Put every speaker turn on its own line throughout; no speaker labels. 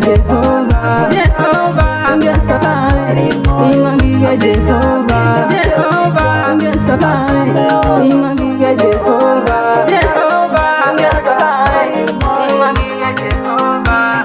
Jehova, Jehova, Imangige Jehova, Jehova, Imangige Jehova, Jehova, Imangige Jehova,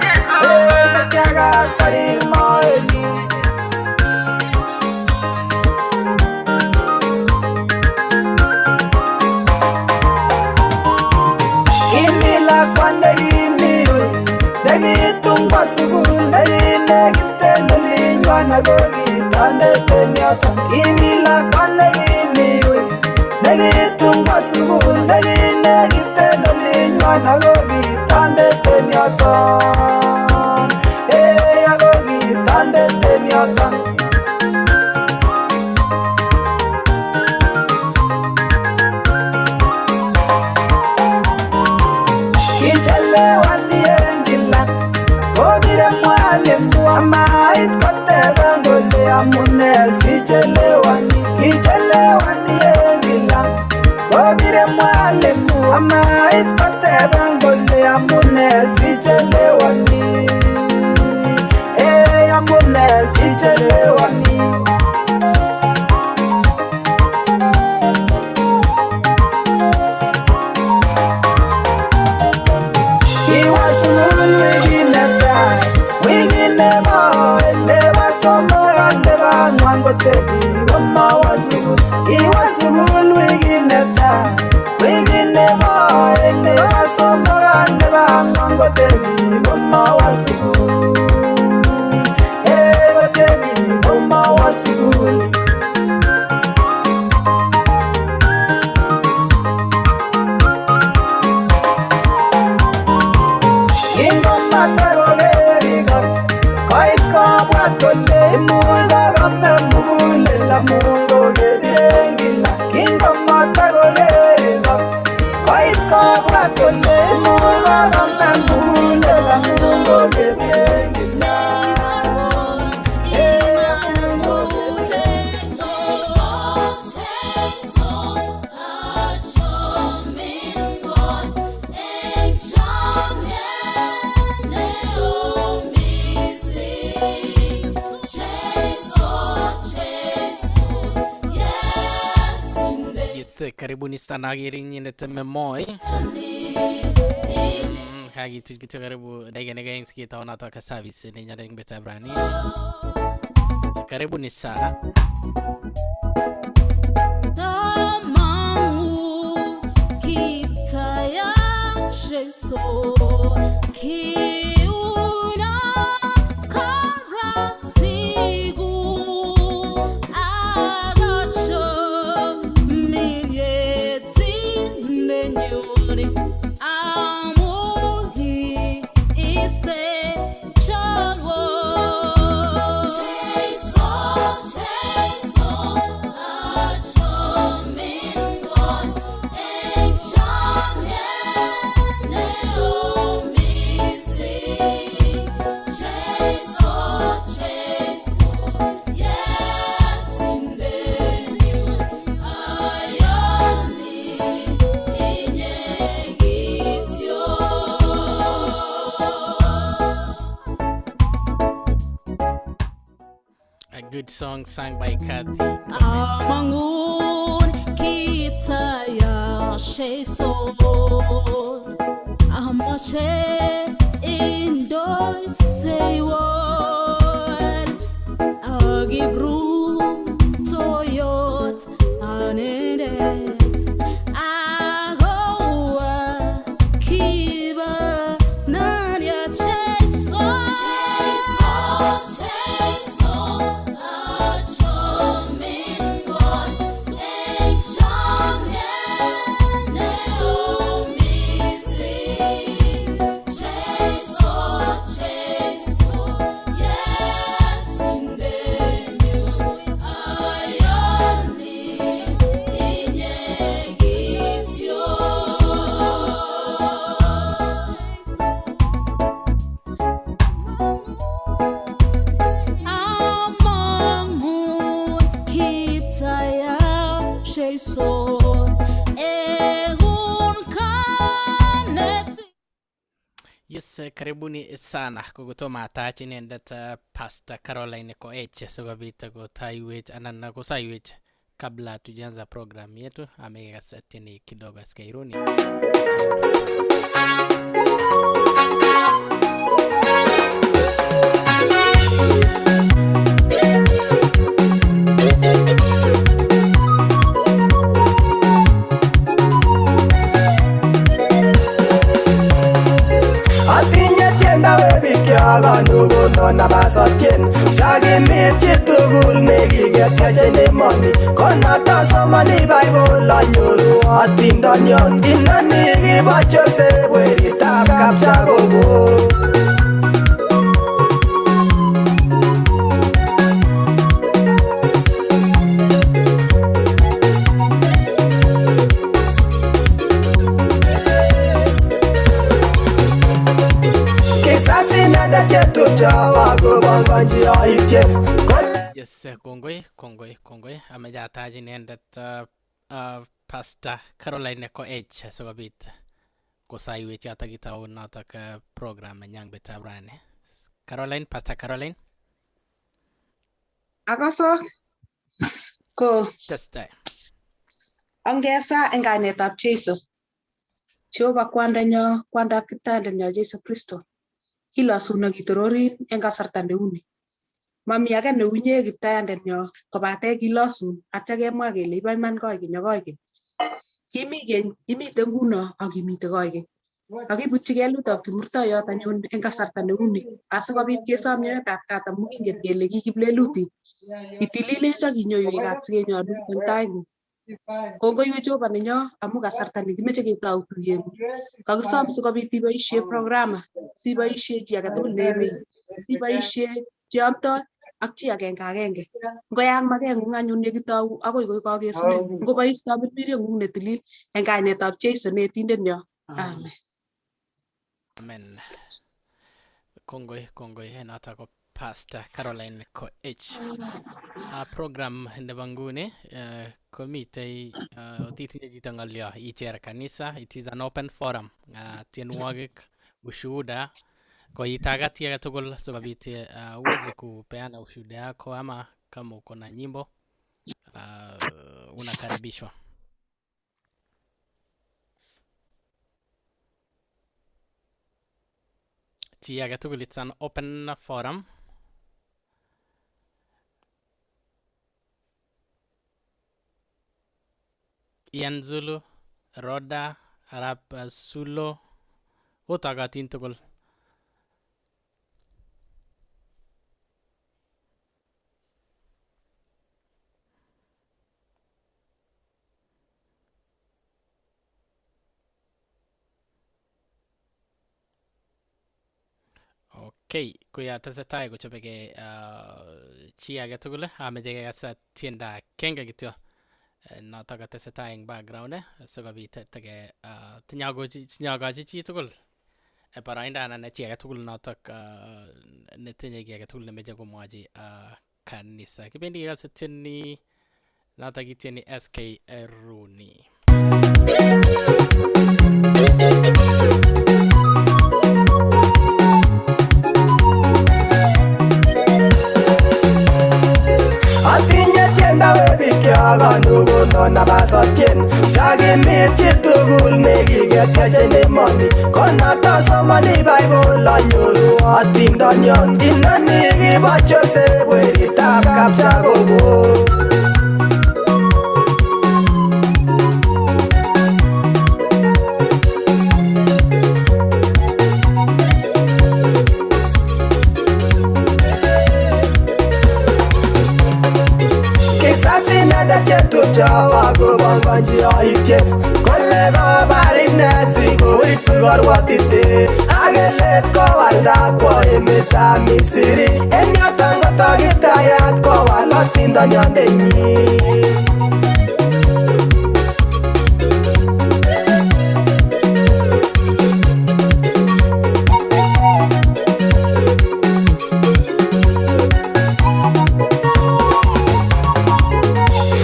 Karibuni sana agerinyin tememoi hagi kitu karibu dege nsikita wanatoka service ni nyadeng beta brani. Karibuni sana. Good song sung by Kathy.
Amangun kitaya sheso amache indoisewol agibru toyot anedet agoa kiba nanya cheso cheso.
Cheso. Karibuni sana kokotomo atach inendet Pastor Caroline Koech sikobit kotaiwech anan kosaiwech kabla tujaanza program yetu. Amekas tieni kidogo Skairuni.
Atinye tiendo webikyok nabasotien Sakimit chitugul nekiketyechen emoni Konoto asomoni Bible anyoru atindonion Inoni kibo Joseph weritab Kapchakobo. Kisas inendet chetupcho akobongonji yoityet Kole
Yes, kongoi, kongoi, kongoi. Ameche atach inendet Pastor Caroline Koech sikobit kosaiwech yotok kitou notok program nenyang betab rani. Caroline, Pastor Caroline,
Akosok ko
testai.
ongesa eng kainetab Jesu. Jehova kwandanyo, kwandab kiptayandenyo Jesu Kristo. Kilosun ak kitororin eng kasarta neuni. Mami age neunye kiptayandenyo kobate kilosun atya kemwa kele ibo iman koikeny ak koikeny. Kimi keny, imite nguno ak imite koikeny. Kakibutyi kelutab kimurtoiyot anyun eng kasarta neuni asikobit kesom nyoetab kat amu kingen kele ki kiplelutit. Itililech ak inyoiwech kat sikenyolu eng taing'ung. Kongoi we Jehova nenyo amu kasarta nekimeche ketou tuyeng'ung. Kakisom sikobit iboisie programa, siboisie chi age tugul neimi, siboisie cheamtoi ak chi agenge agenge. Ngoyaak makeng'ung anyun yekitou akoi koi kakesunet. Ngobois tamirmirieng'ung netilil eng kainetab Jesu neetindenyo. Amen.
Amen. Kongoi, kongoi. Notok ko Pastor Caroline Koech. Program nebo nguni komitei otitinye chito ng'olyo icher kanisa. It is an open forum. Tienwogik, ushuhuda koitagat chi age tugul sikobit uweze kupeana ushuhuda yako ama kama uko na nyimbo unakaribishwa. Chi age tugul, it's an open forum. Ian Zulu, Roda, Arap Sulo, otogotin tugul. Okay, koya tesetai kochobegei chi age tugul ameche kekas tiendo agenge kityo notok katesetai eng background sikobit tege tinyokochi chi tugul boroindo anan chi age tugul notok netinye kiy age tugul nemeche komwochi kanisa. Kibendi kekase tieni notok kitieni SK Rooney.
Atinye tiendo webikyok anuguno nabasotien Sakimit chitugul nekiketyechen emoni Konoto asomoni Bible anyoru atindonion Inoni kibo Joseph weritab Kapchakobo. Kisas inendet chetupcho akobongonji yoityet Kole kobar ine sikoitu korwotite Akelet kowalda kwo emetab Misiri En yoton kotok Kiptayat kowal atindoniondenyin.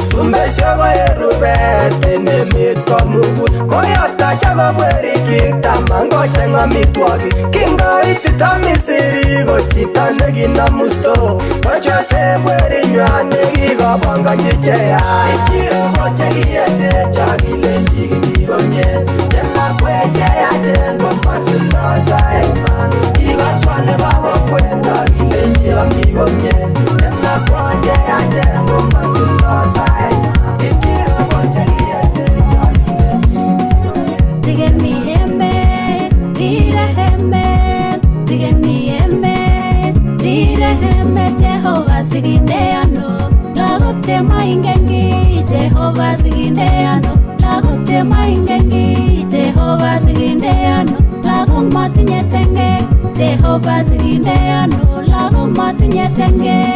Tumbesio koet rubet en emet komugul Koyokto Jacob werikyik taman kocheng amitwogik Kingoit Misiri ko chito nekinomusto Kochose mwerinywan nekikobongonchi cheyach Ichirobo chekiyesech akilenji kimi komie Chemakwech cheyachen komosuldo saenywan Kikotwa nebo kokwet akilenji omi komie Chemakwony cheyachen komosuldo saenywan Ichirobo chekiyesech akilenji kimi komie
Tigeni emet, rire emet, tigeni emet, rire emet, Jehova siginde ano, lagok chemaingen kiy, Jehova siginde ano, lagok chemaingen kiy, Jehova siginde ano, lagok matinye tengek, Jehova siginde ano, lagok matinye tengek.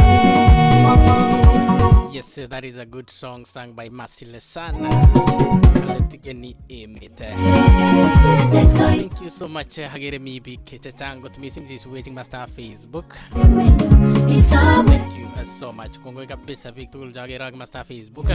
Yes, that is a good song sung by Mercy Lesana. Tigeni emet. Thank you so much. Agere mi biik chechang kot missing cheisuwech eng mastab Facebook. Thank you so much. Kongoi kabisa biik tugul cheagere ak mastab Facebook.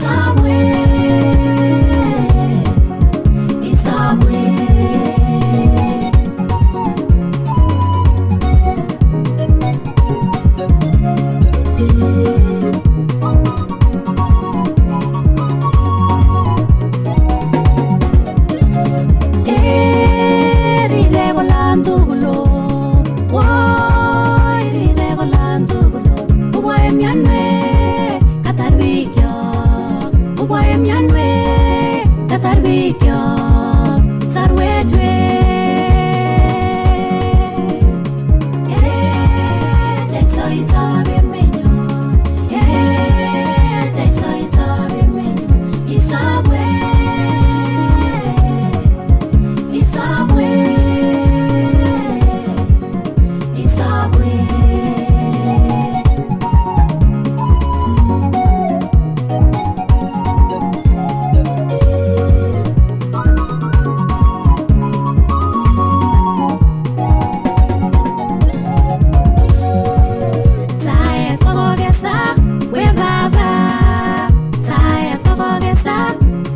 Saet kokokesa, we baba. Saet kokokesa,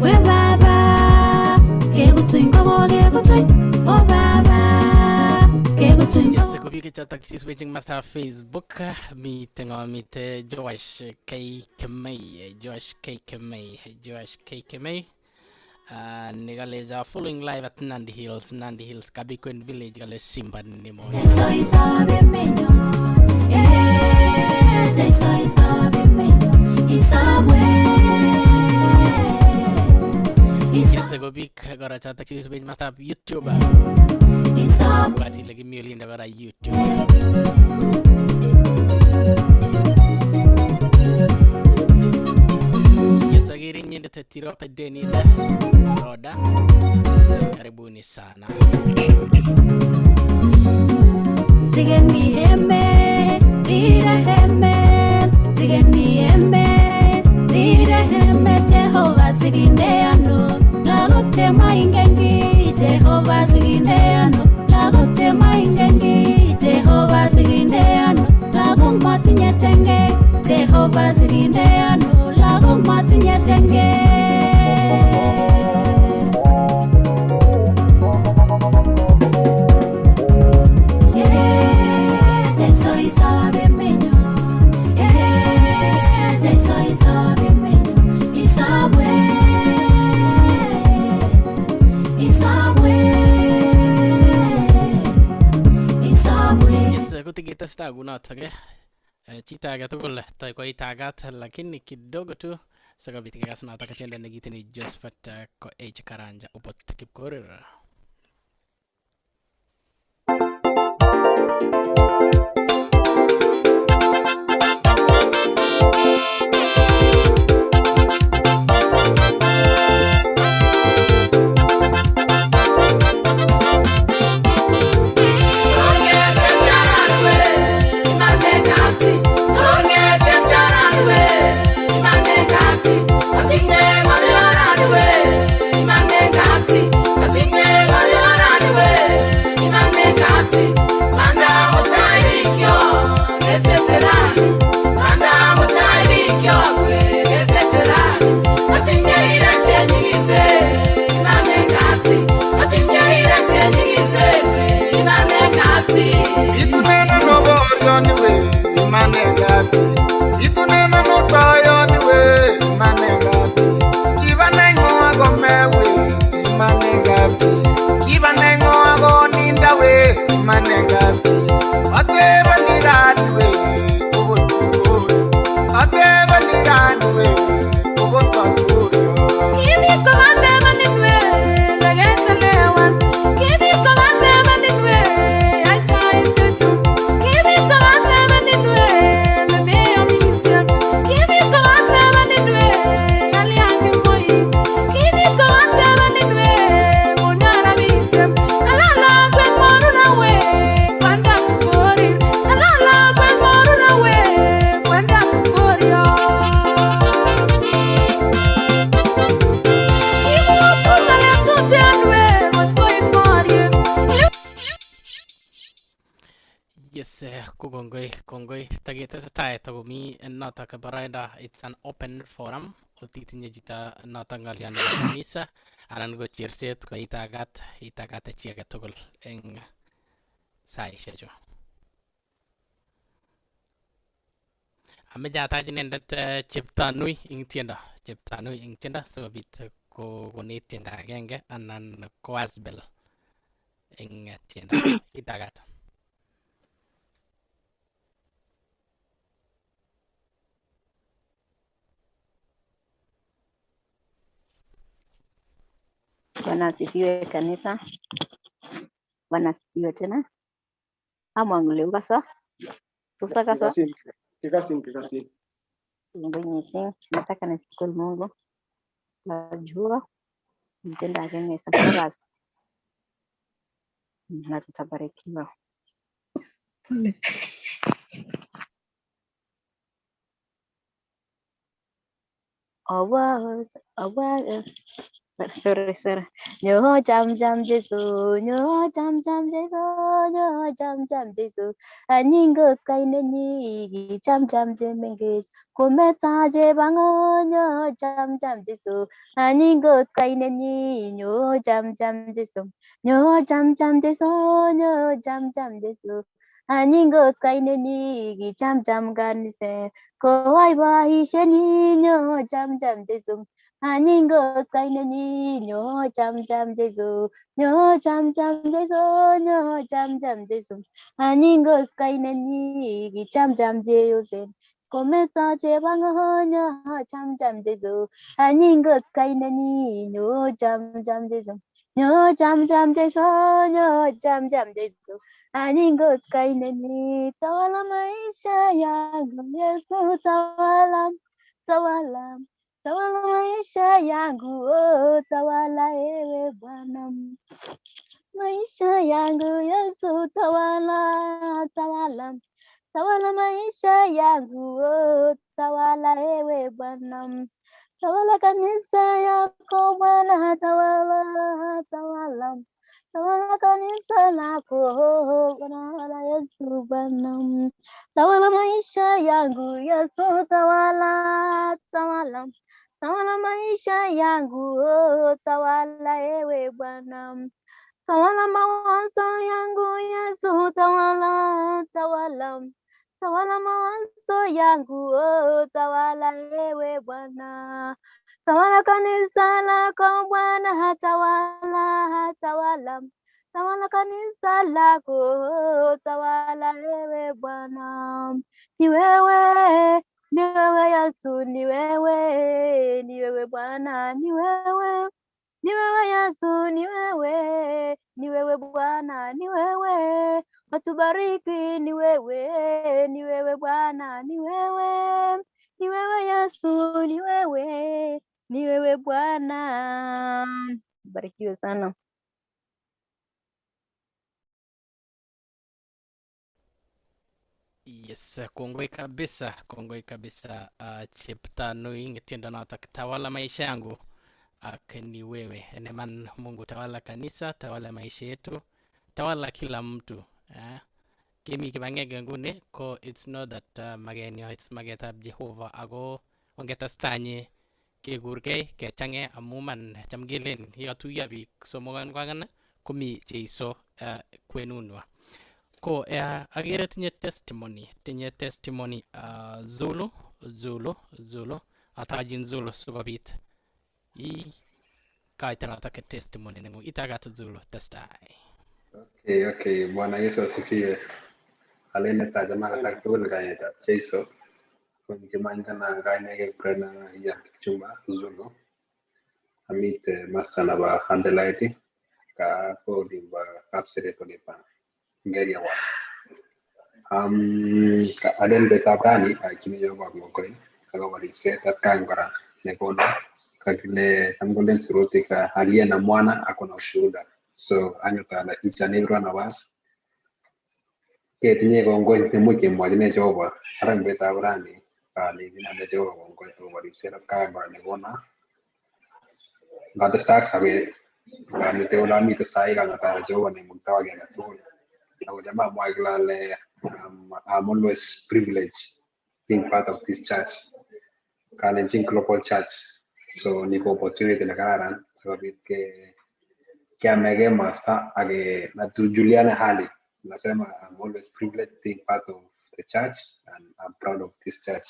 we baba. Kekutuny kokokekutuny, oh baba. Kekutuny
Yes, ko biik chotok cheisuwech eng mastab Facebook. Miten ng'o mite Joash K. Kemei, Joash K. Kemei, Joash K. Kemei. Nekalecha following live at Nandi Hills, Nandi Hills, Kabikwen Village, kale Simba Nemo.
Jaiso isob emenyon. Eh, Jaiso isob emenyon. Isob we. Isob,
Yes, ko biik kora chotok cheisuwech mastab YouTube.
isob.
Ibwat ile kimi olindo kora YouTube. Yes, agere inyendet Tirop Dennis Roda. Karibuni sana.
Tigeni emet, rire emet, tigeni emet, rire emet, Jehova siginde ano, lagok chemaingen kiy, Jehova siginde ano, lagok chemaingen kiy, Jehova siginde ano, lagok matinye tengek, Jehova siginde ano, lagok matinye tengek. Jaiso isob emenyon. Jaiso isob emenyon. Isob we. Isob we. Isob we.
Yes, kotiketestai kunotok chito age tugul koitagat lakini kidogo tu sikobit kekas notok tiendo nekitini Josephat Koech Karanja Opot Kipkorir.
Atinye
Imanengap Itunen ano toyot we Imanengap Kibanai ngo akomewe Imanengap Kibanai ngo akoninda we Imanengap Atebani rani we Kobotukul Atebani rani we Kobotukul
Kibit kokatebanin we lekechelewan. Kibit kokatebanin we yai saisiechu. Kibit kokatebanin we lemeomisien. Kibit kokatebanin we kalyan kimoik. Kibit kokatebanin we kona rabisiek. Kalal lakwet moruna we kwandap Kipkorir. Kalal lakwet moruna we kwandap Kipkorio. Ibut ko ng'alek tuten we kot koit boriet.
Yes, ko kongoi, kongoi. Taketesetai takomi notok boroindo. It's an open forum. Otitinye chito notok ng'olyo nebo kanisa anan ko cherset ko itagat, itagate chi age tugul eng saishechu. Ameche atach inendet Cheptanui eng tiendo, Cheptanui eng tiendo sikobit kokonech tiendo agenge anan ko Asbel eng tiendo. Itagat.
Bwana asifiwe kanisa. Bwana asifiwe tena. Amwangule ukasa. Tusa kasa.
Kikasin, kikasin, kikasin.
Kongoi missing. Nataka nishukuru Mungu. Najua mtenda agenge sasa na tutabarikiwa.
Pole.
Owa, owa, sorry, sorry. Nyo jam jam Jesu, nyo jam jam Jesu, nyo jam jam Jesu. Anyingo kaine ni jam jam je mengech. Kometa je bango nyo jam jam Jesu. Anyingo kaine ni nyo jam jam Jesu. Nyo jam jam Jesu, nyo jam jam Jesu. Anyingo kaine ni jam jam ganise. Ko ai ba isheni nyo jam jam Jesu. Anyingo kaine ni nyo jam jam Jesu, nyo jam jam Jesu, nyo jam jam Jesu. Anyingo kaine ni jam jam Jesu. Kometa je bango nyo jam jam Jesu. Anyingo kaine ni nyo jam jam Jesu, nyo jam jam Jesu, nyo jam jam Jesu. Anyingo kaine ni tawala maisha yangu Yesu, tawala, tawala. Tawala maisha yangu, oh, tawala ewe Bwana. Maisha yangu Yesu, tawala, tawala. Tawala maisha yangu, oh, tawala ewe Bwana. Tawala kanisa yako Bwana, tawala, tawala. Tawala kanisa lako, oh, Bwana Yesu Bwana. Tawala maisha yangu Yesu, tawala, tawala. Tawala maisha yangu, oh, tawala ewe Bwana. Tawala mawazo yangu Yesu, tawala, tawala. Tawala mawazo yangu, oh, tawala ewe Bwana. Tawala kanisa lako Bwana, tawala, tawala. Tawala kanisa lako, oh, tawala ewe Bwana. Ni wewe Yesu, ni wewe Bwana, ni wewe. Ni wewe Yesu, ni wewe Bwana, ni wewe. Watubariki ni wewe, ni wewe Bwana, ni wewe. Ni wewe Yesu, ni wewe Bwana. Barikiwe sana.
Yes, kongoi kabisa, kongoi kabisa Cheptanui eng tiendo notok tawala maisha yangu ak ni wewe. Eneman Mungu tawala kanisa, tawala maisha yetu, tawala kila mtu. Eh? Kemi kibangenge nguni ko it's not that magenyo, it's magetab Jehova ako ongetestanye kekurgei kechange amu man cham kelen yekatuiyo biik somok ko ang'wan komi Jeiso kwenunwa. Ko agere tinye testimony, tinye testimony Zulu, Zulu, Zulu, atajin Zulu sikobit ikoito notok testimony neng'ung. Itagat Zulu, testai.
Okay. Bwana Yesu asifiwe. Alen netai chamakat alak tugul kainetab Jeiso. Kimanyitana kainaik Brena Ian Kipchumba Zulu. Amite masta nebo Adelaide ka ko olimbo Kapseret olibo Ngeria Ward. Alen betutab rani achini Jehova kongoi akobo ripset atkan kora nekono. Kakile tam kolen sirutik aliye na mwana ako na ushuhuda. So anyot ale each and every one of us ketinye kongoi nemuch kemwochine Jehova. Ara eng betutab rani alenjin ale Jehova kongoi akobo ripset atkan kora nekona. Ngatestai ak sobet ngamite ole amite sai kanget ale Jehova neimuktawa kiy age tugul. Ako cham amwae kila ale I'm always privileged being part of this church, Kalenjin Global Church. So ni ko opportunity nekararan sikobit ke keamekei masta ak na tujuliane hali. Nasema I'm always privileged being part of the church and I'm proud of this church.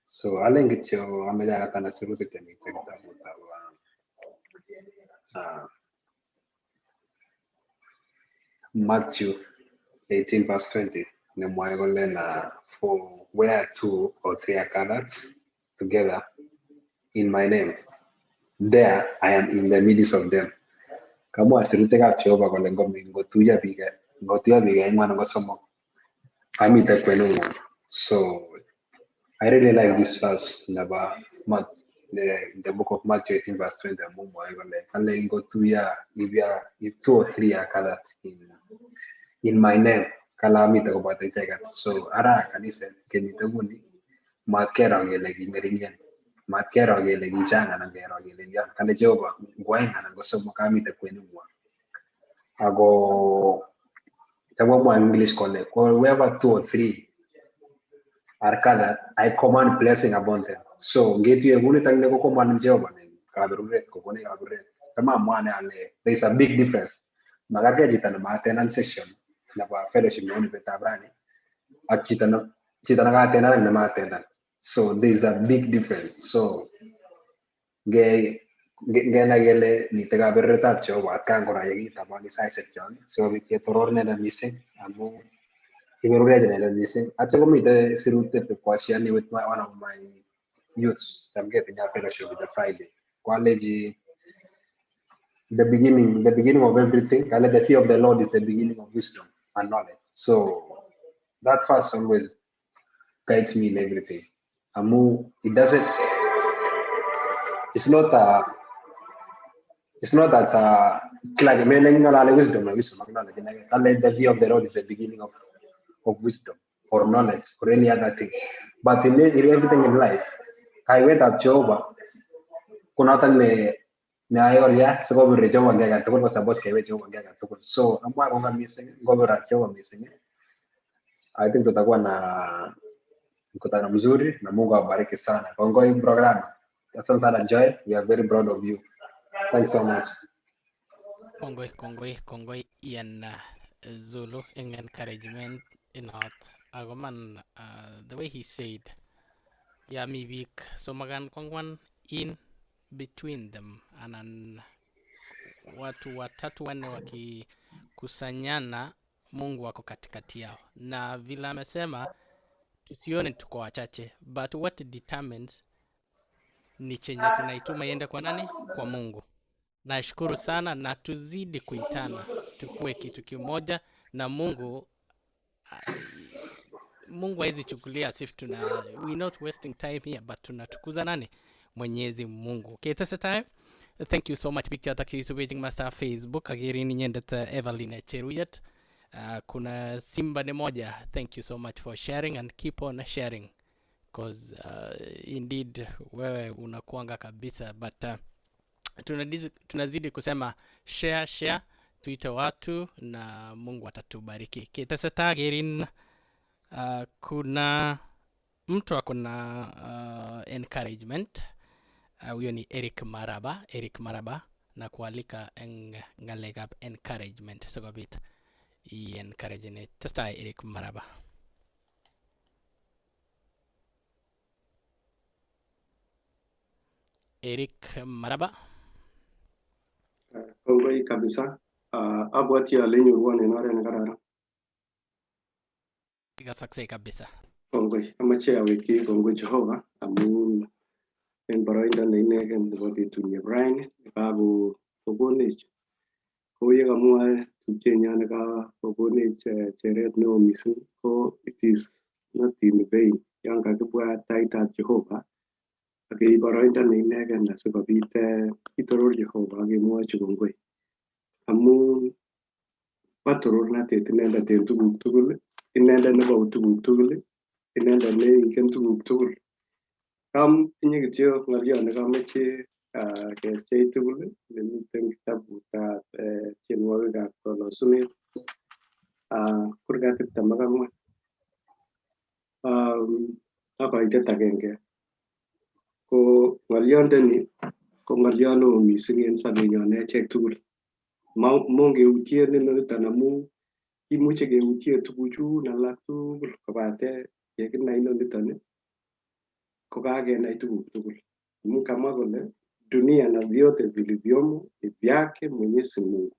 So alen kityo ameche akatana sirutik chemiten kitabutab Matthew 18 verse 20 nemwae kole na for where two or three are gathered together in my name, there I am in the midst of them. Kamwa sirutikab Jehova kole ngomi ngotuiyo biik aeng'u anan ko somok amite kwenung'wong. So I really like this verse nebo the book of Matthew 18 verse 20 amu mwae kole kale ngotuiyo if two or three are gathered in my name kale amite koboto icheket. So ara kaniset kemite nguni mat kero kele king'eringen, mat kero kele kichang anan kero kele lian. Kale Jehova ngo aeng anan ko somok amite kwenung'wong. Ako cham komwae eng English kole whoever two or three are gathered, I command blessing upon them. So ngetuiye kunitok ni ko command Jehova kaberuret, kokonech kaberuret. Cham amwae ane ale there is a big difference. Makerkei chito nemaatenan session nebo fellowship neuni betutab rani ak chito nekaatendan ak nemaatendan. So there is a big difference. So ngenai kele mitei kaberuretab Jehova atkan kora yekitabani saisiek sikobit ketoror inendet missing amu iberurech inendet missing. Atya komitei sirutiet nekwashiani with one of my youths cham ketinye fellowship with the Friday. Ko alechi the beginning of everything, kale the fear of the Lord is the beginning of wisdom and knowledge. So that verse always guides me in everything. Amu it doesn't, it's not that like wisdom, knowledge. The fear of the Lord is the beginning of wisdom or knowledge or any other thing. But in everything in life, kaiwetab Jehova konoton ne neyoe kolya sikobir Jehova kiy age tugul ko suppose kewech Jehova kiy age tugul. So amwae kongoi missing, ngobir Jehova missing, I think tutakuwa na mkutano mzuri na Mungu awabariki sana. Kongoi program. Asante sana Joy, we are very proud of you. Thanks so much.
Kongoi, kongoi, kongoi Ian Zulu eng encouragement inot. Ako man the way he said, yami biik somakan kwangwan in between them anan watu watatu wanne wakikusanyana, Mungu ako katikati yao. Na vile amesema tusione tuko wachache, but what determines ni chenye tunaituma iende kwa nani? Kwa Mungu. Nashukuru sana na tuzidi kuitana, tukue kitu kimoja na Mungu. Mungu hawezi chukulia as if tuna we not wasting time here, but tunatukuza nani? Mwenyezi Mungu. Okay, tesetai. Thank you so much biik chotok cheisubech eng mastab Facebook. Akerin inyendet Evelyn Cheruyot. Kuna Simba ni moja. Thank you so much for sharing and keep on sharing because indeed wewe unakuanga kabisa, but tunazidi kusema share share, tuite watu na Mungu atatubariki. Kitesetai kerin kuna mtu ako na encouragement. Huyo ni Eric Maraba, Eric Maraba na kualika eng ngalekab encouragement sikobit I-encourage Testai Eric Maraba. Eric Maraba.
Kongoi kabisa. Abwati ale inyorwon en oret nekararan.
Ikasaksei kabisa.
Kongoi. Amache awekyi kongoi Jehova amun en boroindo ne inegen nebo betunyin raini nekakokonech. Kou yekamwae tupchenyon nekakokonech cheret neo mising ko it is not in vain yon kakibwat taitab Jehova ak keib boroindo ne inegen asikobit kitoror Jehova ak kemwochi kongoi amun bo torornatet inendet en tuguk tugul, inendet nebou tuguk tugul, inendet neingen tuguk tugul. Katinye kityo ng'oliot nekamoche kepchei tugul nemiten kitabutab tienwogikab kolosunet kurgat 24 ak koitet agenge. Ko ng'oliondoni ko ng'oliot neo mising en sobenyon echek tugul. Mongeutyen inoniton amun kimuche keutyen tuguchun alak tugul kobate yekinai inoniton ko kakenai tuguk tugul. Amun kamwa kole dunia na vyote vilivyomo ni vyake Mwenyezi Mungu,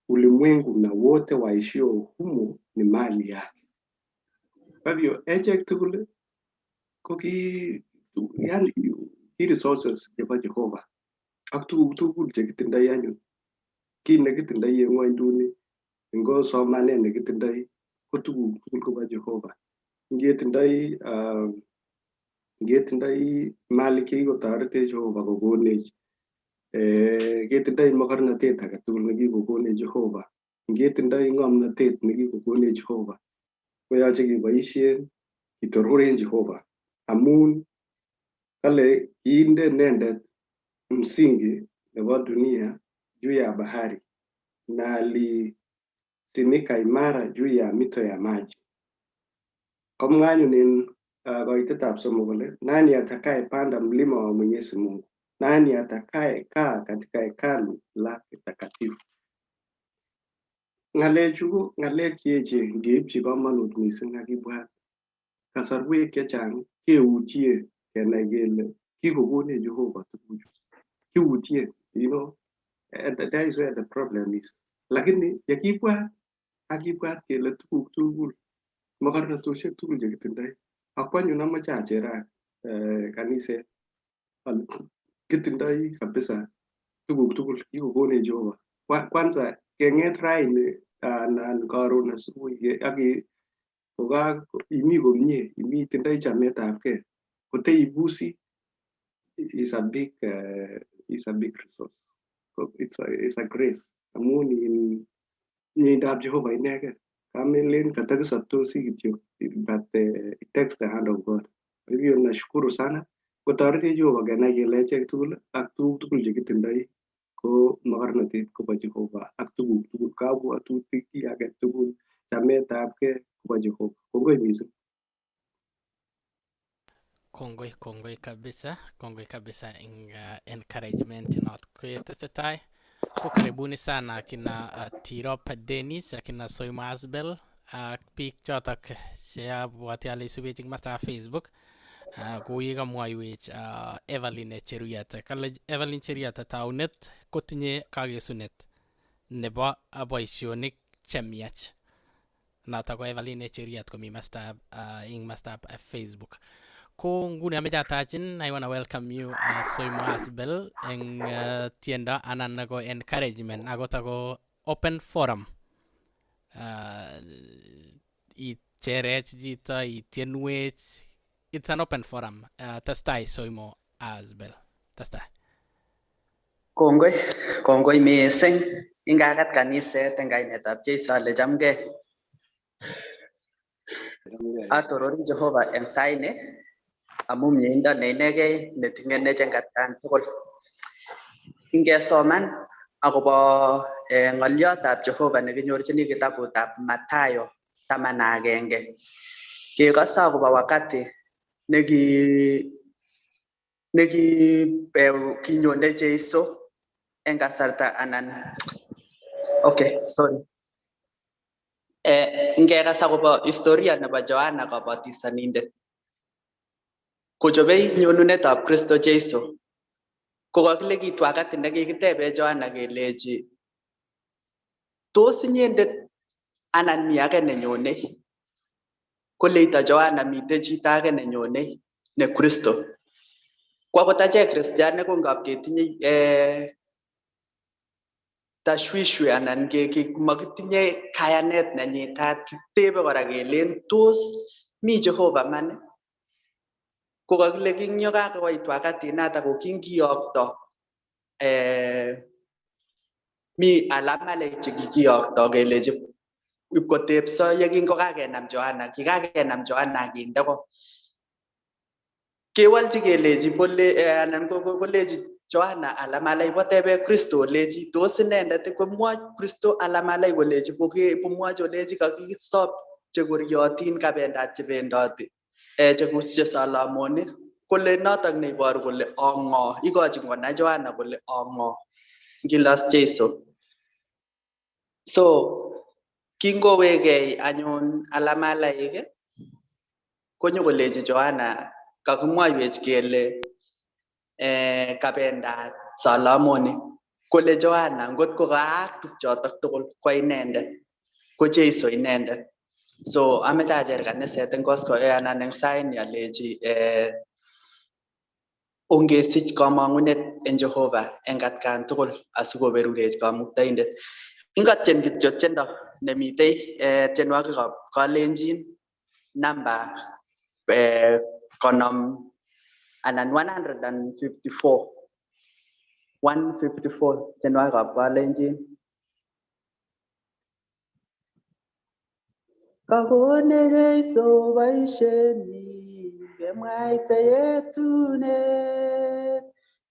ulimwengu na wote waishio humo ni mali yake. Kwa hivyo echek tugul ko ki yani ki resources chebo Jehova ak tuguk tugul chekitindoi anyun. Kit nekitindoi en ng'wonynduni ngo somanet nekitindoi ko tuguk tugul kobo Jehova. Ngetindoi malik chekikotoretech Jehova kokonech, ketindoi mokornotet agetugul nekikokonech Jehova, ngetindoi ng'omnotet nekikokonech Jehova, koyoche keboisien kitororen Jehova amun kale kiinde inendet msingi nebo dunia juu ya bahari na alisimika imara juu ya mito ya maji. Komwa anyun en koitetab somok kole nani atakaye panda mlima wa Mwenyezi Mungu? Nani atakaye kaa katika hekalu lake takatifu? Ng'alechu ko ng'alek cheechen ngeipchi komonut mising ak ibwat. Kasarwek chechang keutye kenai kele kikokonech Jehova tuguchu. Kiutye, you know, that is where the problem is. Lakini yekibwat ak ibwat kele tuguk tugul mokornotosiek tugul chekitindoi. Ak anyun amoche acherak kaniset ale kitindoi kabisa tuguk tugul kikokonech Jehova. Kwanza keng'et raini anan karon asubuhi ak koka imi komie, imi itindoi chametabgei, koteibusi is a big resource. So it's a grace. Amun in mieindab Jehova inegen. Kamelen katakisoptosi kityo, but it takes the hand of God. Kwa hivyo nashukuru sana kotoretech Jehova kenai kele echek tugul ak tuguk tugul chekitindoi ko mokornotet kobo Jehova ak tuguk tugul kabwatutik kiy age tugul chametabgei kobo Jehova. Kongoi mising.
Kongoi, kongoi kabisa, kongoi kabisa in encouragement not kuyetesetai. Ko karibuni sana akina Tirop Dennis, akina Soima Asbel, ak biik chotok cheabwati ale isubech eng mastab Facebook. Kou yekamwoiwech Evelyn Cheruiyot. Kale Evelyn Cheruiyot taunet kotinye kakesunet nebo boisionik chemiach. Notok ko Evelyn Cheruiyot komi mastab ing mastab Facebook. Ko nguni ameche atachin, I wanna welcome you Soimo Asbel eng tiendo anan ko encouragement akot ako open forum. Icherech chito, itienwech, it's an open forum. Testai Soimo Asbel. Testai.
Kongoi, kongoi mising. Ingakat kaniset eng kainetab Jesu ale chamgei. Atororin Jehova eng saini amu mieindo ne inegei netingenech eng atkan tugul. Ingesoman akobo ng'oliotab Jehova nekinyorchini kitabutab Mathayo 11. Kekose akobo wakati neki kinyone Jesu eng kasarta anan okay, sorry. Ngekas akobo historia nebo Johana Kobatisanindet kochobei nyonunetab Kristo Jesu, ko kakile kiit wakati nekikitebe Johana kelechi tos inyendet anan mi age nenyonei, koleito Johana mitei chito age nenyonei ne Kristo. Ko akot achek kristianik ko ngap ketinye tashwishwi anan makitinye kayanet nenyitat, kitebe kora kelen tos mi Jehova man? Ko kakile kinyo kakoit wakati noto ko kingiyokto mi alamalaik chekikiyokto kelechi ipkotepso yekingokakenam Johana, kikakenam Johana akinde ko. Kewolchi kelechi pole anan kolechi Johana alamalai potebe Kristo olechi tos inendet komwoch Kristo alamalai kolechi komwoch olechi kakisop chekoryotin kabendat chebendoti che solomonik kole notok neiboru kole ang'o, ikochin konai Johana kole ang'o ngilos Jesu. So kingowekei anyun alamalaik konyokolechi Johana kakimwoiwech kele kabendat solomonik, kole Johana ngot ko kaak tukchotok tugul ko inendet, ko Jesu inendet. So ameche acher kaniset eng kosko anan eng saini alechi ongesich kamang'unet en Jehova eng atkan tugul asikoberurech kamuktaindet. Ingatien kityo tiendo nemitei tienwogikab kalenjin namba 50 anan 154 154 tienwogikab kalenjin. Kakonech Jesu boisienyi kemwaita yetunet,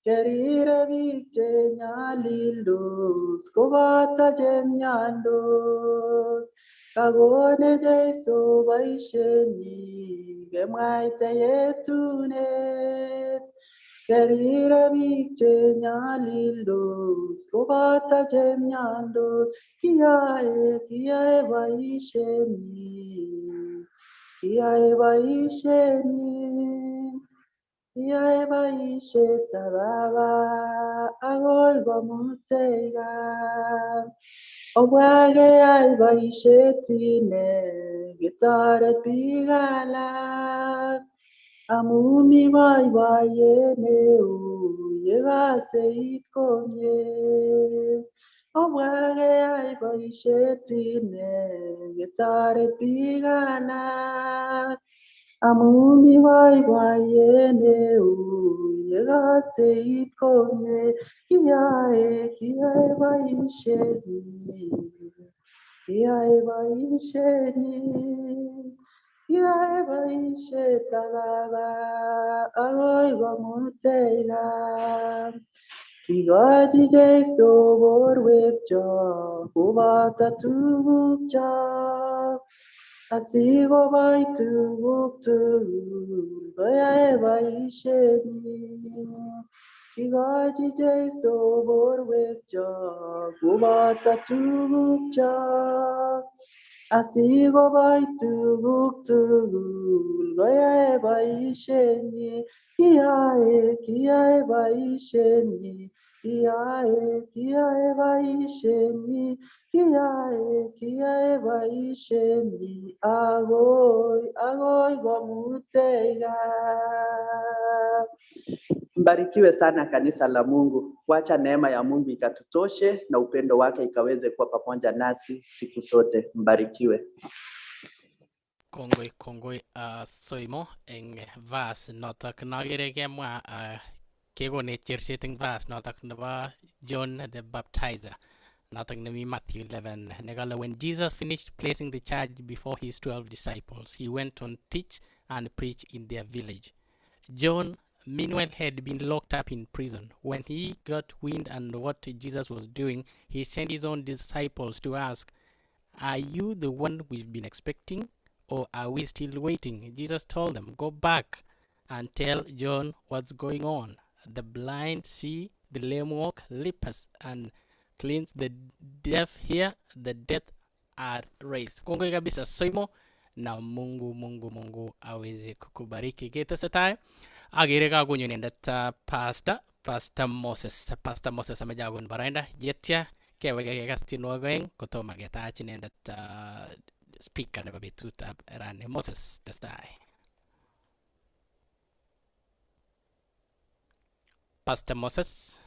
kerire biik che nyalildos koboto chemyondos. Kakonech Jesu boisienyi kemwaita yetunet, kerire biik che nyalildos koboto chemyondos. Kiyoe boisienyi, kiyoe boisienyi, kiyoe boisietab Baba akoi komutech gaa. Obwa keyai boisiet ine ketoret biik alak, amu mi boiboiyet neo yekose it komie. Obwa keyai boisiet ine ketoret biik alak, amu mi boiboiyet neo yekose it komie. Kiyoe boisienyi, kiyoe boisienyi, kiyoe boisietab Baba akoi komutech gaa. Kikochi Jesu borwekyok koboto tugukchok, asikobai tuguk tugul koyae boisienyi. Kikochi Jesu borwekyok koboto tugukchok, asikobai tuguk tugul koyae boisienyi. Kiyoe boisienyi, kiyoe boisienyi, kiyoe boisienyi akoi komutech gaa. Mbarikiwe sana kanisa la Mungu. Wacha neema ya Mungu ikatutoshe na upendo wake ikaweze kuwa pamoja nasi siku zote. Mbarikiwe.
Kongoi Soimo eng verse notok nokere kemwa kekonech cherset eng verse notok nebo John the Baptizer notok nemi Matthew 11 nekale, when Jesus finished placing the charge before his 12 disciples, he went on teach and preach in their village. John meanwhile had been locked up in prison. When he got wind and what Jesus was doing, he sent his own disciples to ask, are you the one we've been expecting, or are we still waiting? Jesus told them, go back and tell John what's going on. The blind see, the lame walk, lepers and cleanse, the deaf hear, the dead are raised. Kongoi kabisa Soimo na Mungu Mungu Mungu aweze kukubariki. Ketesetai agere kakonyo inendet Pastor Moses. Pastor Moses ameche akon boroindo yetya keweke kekas tienwogik oeng kotomo ketach inendet speaker nebo betutab rani. Moses, testai. Pastor Moses.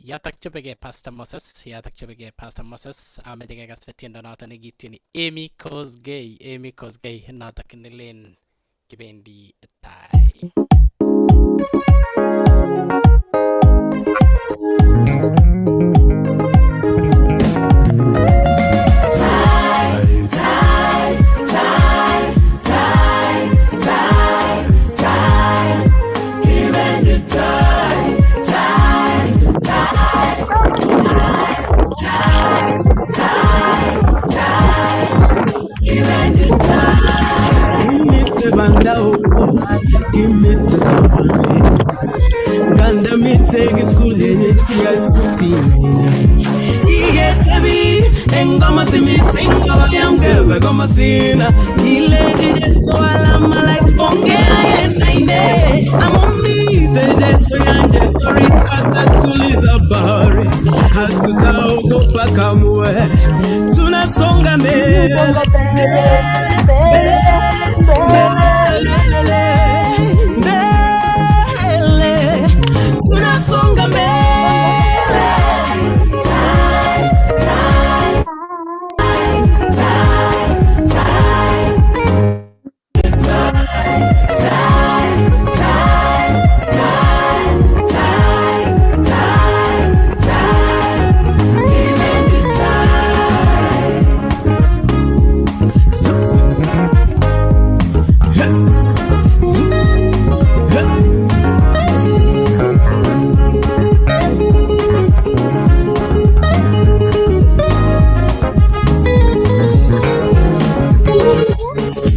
Yatak chopegei Pastor Moses, yatak chopegei Pastor Moses, ameche kekas tiendo noto nekityeni Amy Kosgei, Amy Kosgei notok nelen kibendi tai.
Imite banda oko, imite sabane, ganda mite gisulenye kiaskutinye. Igetabi engoma simisinga bayamgewe goma sina ile jesu alama like ongea yenaine amomite Jesu yanje torita tuliza bahari hatutaogopa kamwe tunasonga mbele mbele mbele mbele tunasonga mbele.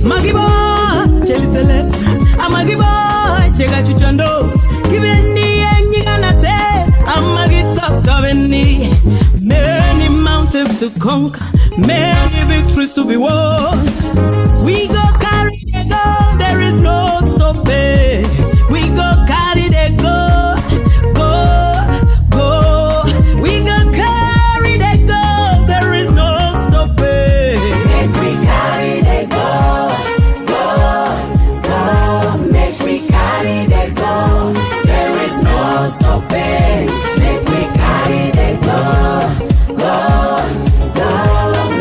Magibo chelitelet amagibo chekachuchandos kibendi enyiganate amagitoptobeni. Many mountains to conquer, many victories to be won. We go carry the goal, there is no stopping. We go carry the goal, go, go. We go carry the goal, there is no stopping.
Make we carry the goal, go, go. Make we carry the goal, there is no stopping. Make we carry the goal, go, go.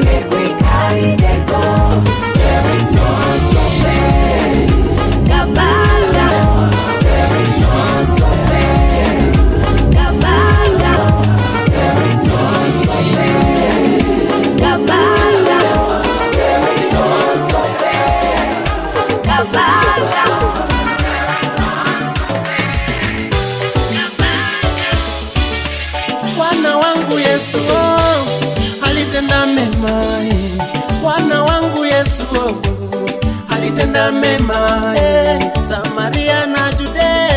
Make we carry the goal, there is no stopping.
Kabala,
There is no stopping.
kabala,
There is no stopping.
kabala,
There is no stopping.
kabala.
Bwana wangu Yesu oh, alitenda mema eh. Bwana wangu Yesu oh, alitenda mema eh. Samaria na Judea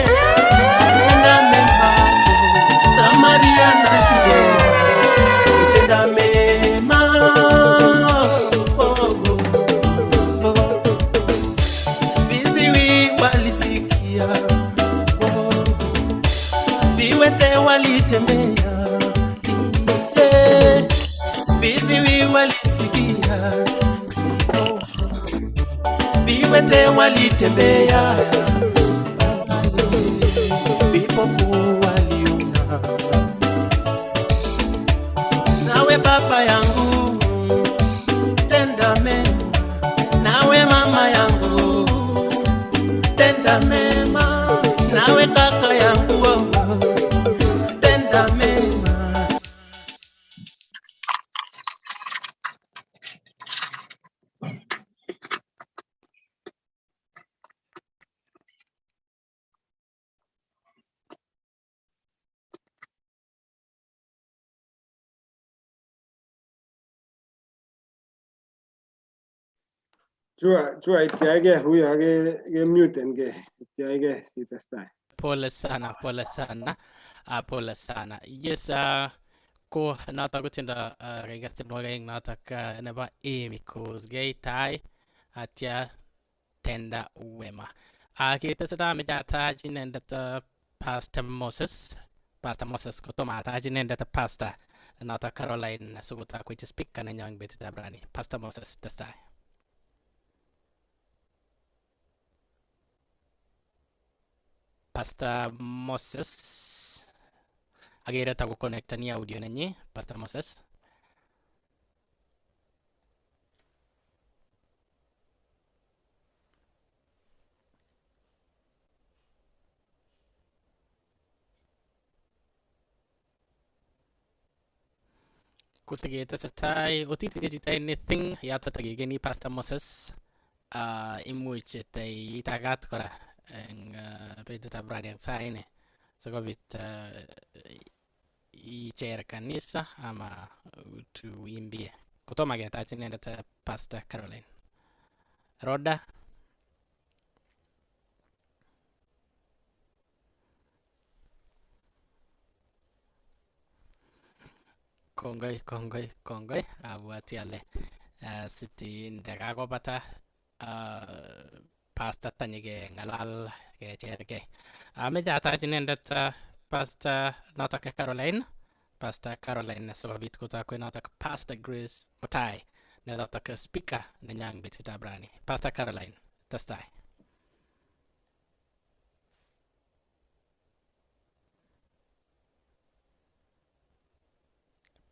alitenda mema oh. Samaria na Judea alitenda mema oh, oh, oh. Viziwi walisikia oh. Viwete walitembea eh. Viziwi walisikia oh. Viwete walitembea, vipofu waliona. Nawe baba yangu tenda mema, nawe mama yangu tenda mema, nawe kaka yangu oh, tenda mema.
Chua chua ityaige huyo ke muten ke ityaige sitestai.
Pole sana, pole sana. Pole sana. Yes, ko notok ko tiendo kikas tienwogik aeng notok nebo Amy Kosgei tai atya Tenda Wema. Kitesetai ameche atach inendet Pastor Moses. Pastor Moses kotomo atach inendet Pastor notok Caroline sikotokwech speaker nenyo eng betutab rani. Pastor Moses testai. Pastor Moses agere takokonektani audio nenyi Pastor Moses. Koteketesetai otitinye chito anything yoto takekeni Pastor Moses imuch itagat kora eng betutab rani eng saini sikobit icher kanisa ama tuimbie kotomo ketach inendet Pastor Caroline Roda. Kongoi, kongoi, kongoi. Abwati ale siti ndakakobata pastor tanyikeng'alal kechergei. Ameche atach inendet Pastor notok Caroline, Pastor Caroline sikobit kotokwech notok Pastor Grace Mutai ne notok speaker nenyo eng betutab rani. Pastor Caroline, testai.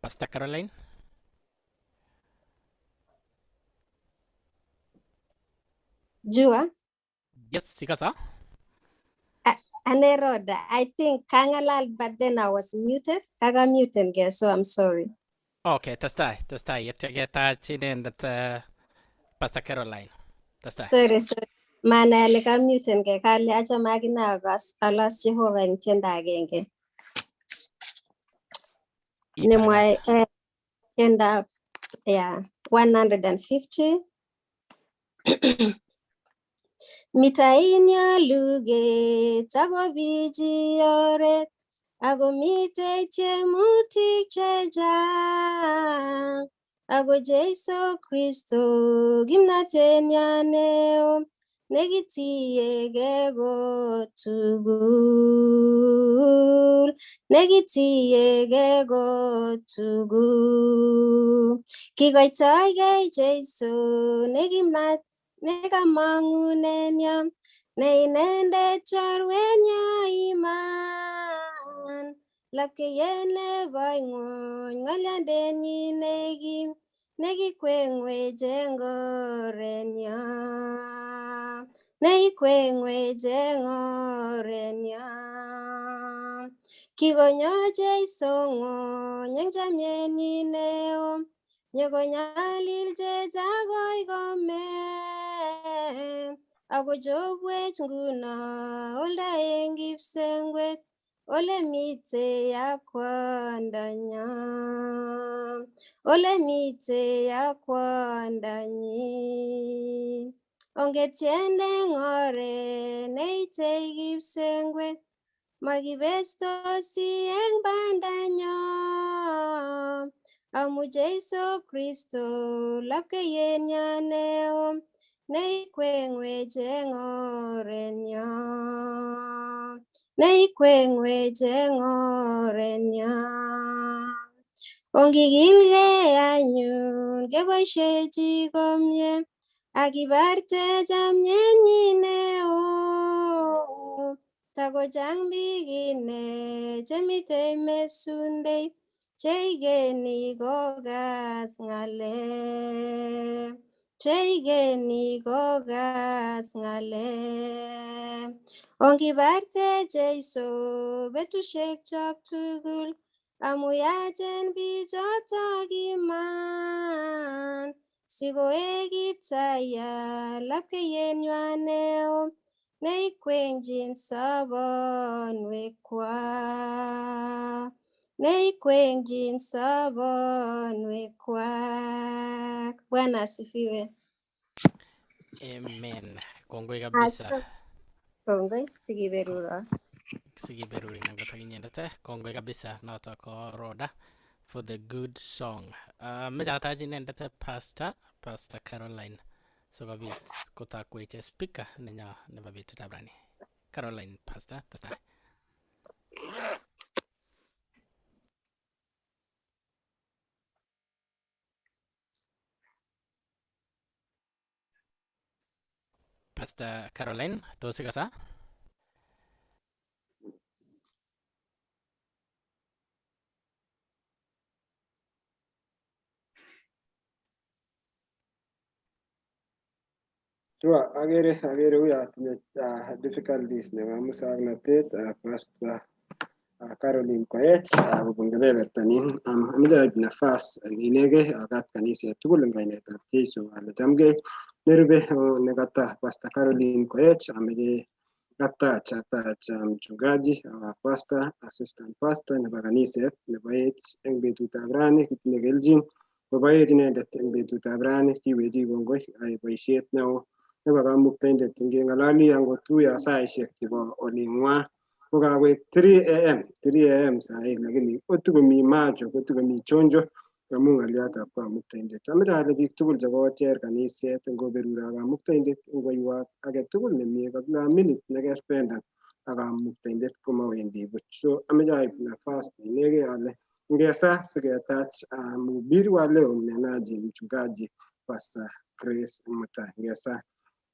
Pastor Caroline.
Jua.
Yes, ikoso?
Ane Roda, I think kangalal, but then I was muted. Kaka muted, guys, so I'm sorry.
Okay, testai, testai. Yetya ketach inendet Pastor Caroline. Testai.
Sorry, sorry. Mana ale ka muted ke kale achame akine akas alas Jehova eng tiendo agenge. Nemwae tiendab yeah, 150. Mitain luget ako biji oret ako mitei tiemutik chechang ako Jesu Kristo kimnatenyo neo nekitiegei kotugul nekitiegei kotugul kikoitoigei Jesu nekimnat nekamang'unenyo ne inendet chorwenyo iman lapkeiyet nebo ing'wony ng'olyondenyi nekim nekikweng'wech eng orenyo neikweng'wech eng orenyo kikonyo Jesu ng'wony eng chamyenyi neo nyokonyalilchech akoi kome akochobwech nguno olda eng kipsengwet ole mitei ak kwondonyo ole mitei ak kwondonyi ongetien eng oret neitei kipsengwet makibestosi eng bandanyo amu Jesu Kristo lapkeiyenyo neo neikweng'wech eng orenyo neikweng'wech eng orenyo ongikilgei anyun keboishechi komie akibarte chamyenyi neo takochang biik ine chemitei mesundei cheikeni kokas ng'alek cheikeni kokas ng'alek ongibarte Jesu betusiek chok tugul amu yachen bichotok iman sikoek Kiptayat lapkeiyenywa neo neikwengchin sobonwekwak neikwengchin sobonwekwak. Bwana asifiwe.
Amen. Kongoi kabisa.
Asa kongoi sikiberuro.
Sikiberurin angot ak inyendet eh. Kongoi kabisa noto ko Roda for the good song. Meche atach inendet eh, Pastor Caroline sikobit kotakwech eh, speaker nenyo nebo betutab rani. Caroline Pastor, testai. Pastor Caroline, tos ikasa?
Sure, akere uyo atinye difficulties nebo muswoknotet Pastor Caroline Koech kobun kebeberta nin. Amoche aib nafas inegei akat kaniset tugul eng kainetab Jesu ale chamgei. Nerube nekata Pastor Caroline Koech ameche katach atach mchungaji our pastor, assistant pastor nebo kaniset nebo Ech eng betutab rani. Kitinye kelchin koboech inendet eng betutab rani. Kiwechi kongoi ai boisiet neo nebo kamuktaindet. Ngeng'ololi angot uyo saisiek chebo oling'wa kokakoek 3 a.m., 3 a.m. sahi, lakini kotokomi macho, kotokomi chonjo amu ng'olyotab kamuktaindet. Amoche ale biik tugul chekocher kaniset ngoberurok kamuktaindet, ngoiwak age tugul nemie kabla minute nekespendan ak kamuktaindet komawendi buch. So amoche aib nafas inegei ale ngesa siketach mhubiri wa leo, mnenaji mchungaji Pastor Grace Mutai. Ngesa.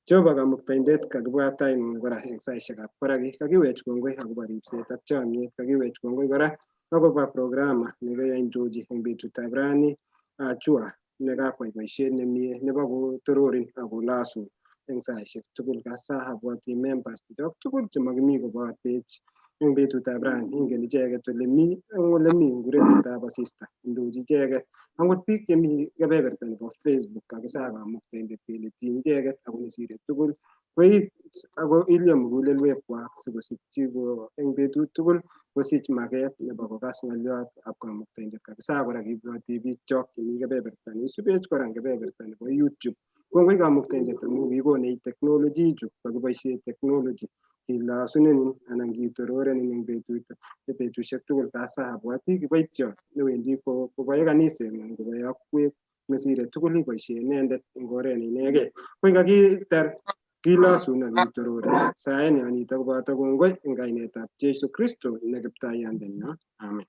Jehova kamuktaindet, kakibwat taing'ung kora eng saisiekab koraki. Kakiwech kongoi akobo ripset ak chomyet. Kakiwech kongoi kora akobo programa nekeyaindochi eng betutab rani, achua nekakwai boisiet nemie nebo kotororin ak kolasun eng saisiek tugul. Kasa abwati members chechok tugul chemakimi kobotech eng betutab rani. Ingen icheket ole mi, eng ole mi nguretab asista indochi icheket, angot biik chemi kebeberta nebo Facebook. Kakisa kamuktaindet kele tiny icheket ako nesire tugul koit ako ilyo mugulelwekwak sikosikyi ko eng betut tugul kosich maket nebo kokas ng'olyot ab kamuktaindet. Kabisa kora kibwoti biik chok chemi kebeberta isubech kora eng kebeberta nebo YouTube. Kongoi kamuktaindet amu kikonech technology chu kakiboisie technology kilosunenin anan kitororenin eng betusiek tugul. Kasa abwati kiboitiot newendi koboe kaniset koboe akwek nesire tugul iboisie inendet eng oret ne inegei. Koi kakitar kilosun ak kitororen saen yonito koboto kongoi eng kainetab Jesu Kristo ne kiptaiyandenyo. Amen.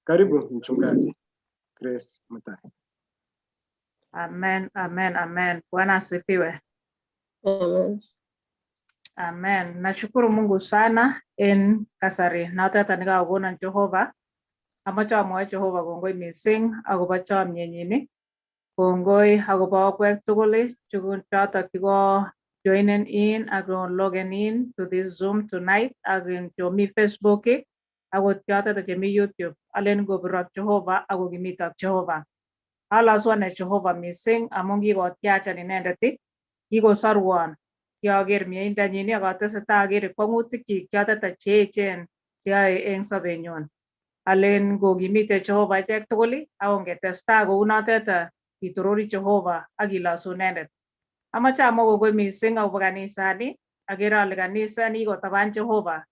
Karibu mchungaji Grace Mutai.
Amen, amen, amen. Bwana asifiwe.
Amen.
Amen. Nashukuru Mungu sana en kasari notet nekakokonon Jehova. Amache amwoe Jehova kongoi mising akobo chomyenyin, kongoi akobo okwek tugul chotok chiko joinen in ak logen in to this Zoom tonight ak chomi Facebook akot chotet chemi YouTube. Alen kobirok Jehova ak kokimitok Jehova. Alosu ane Jehova mising amun kikotyachan inendet, kikosorwon kioker mieindanyin ak atesetai akere kwong'utikyik chotet che echen cheyoe eng sobenyun. Alen kokimite Jehova echek tugul ak ongetestai kounotet kitorori Jehova ak kilosu inendet. Amache amwa kongoi mising akobo kanisani. Akere ale kanisa nikikotaban Jehova,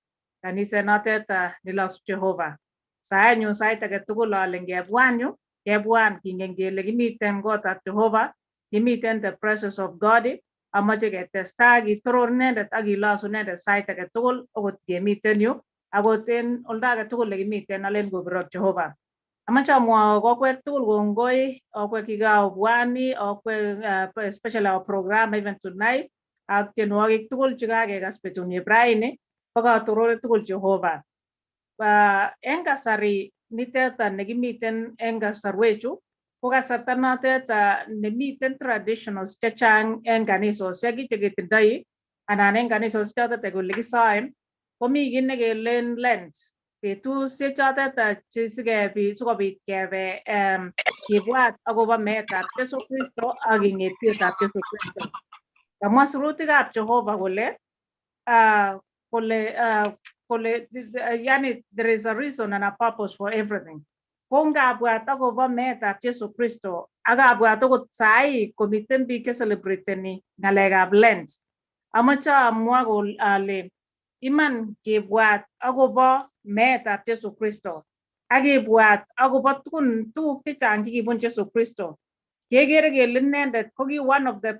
kaniset notet nelosu Jehova. Saenyun sait age tugul ale ngebwan yu, kebwan kingen kele kimiten kotab Jehova, kimiten the presence of God. Amache ketestai kitoror inendet ak kilosu inendet sait age tugul okot kemiten yu akot en oldo age tugul lekimiten. Alen kobirok Jehova. Amache amwa kokwek tugul kongoi, okwek kikaobwani, okwek especially our program even tonight ak tienwogik tugul chekakekas betunieb raini bokotorore tugul Jehova. En kasari nitet nekimiten en kasarwechu ko kasarta notet nemiten traditionals chechang en kanisosiek cheketindoi anan en kanisosiek chotet ole kisoen komi kit nekelen Lent, betusiek chotet sikobit kebe kibwat akobo meetab Jesu Kristo ak king'etietab Jesu Kristo. Kamwa sirutikab Jehova kole yani there is a reason and a purpose for everything. Ko ngabwat akobo meetab Jesu Kristo ak abwat okot sahi komiten biik checelebrateni ng'alekab Lent. Amache amwa ale iman kibwat akobo meetab Jesu Kristo ak kibwat akobo tugun tuguk chechang chekibun Jesu Kristo. Kekere kele inendet ko ki one of the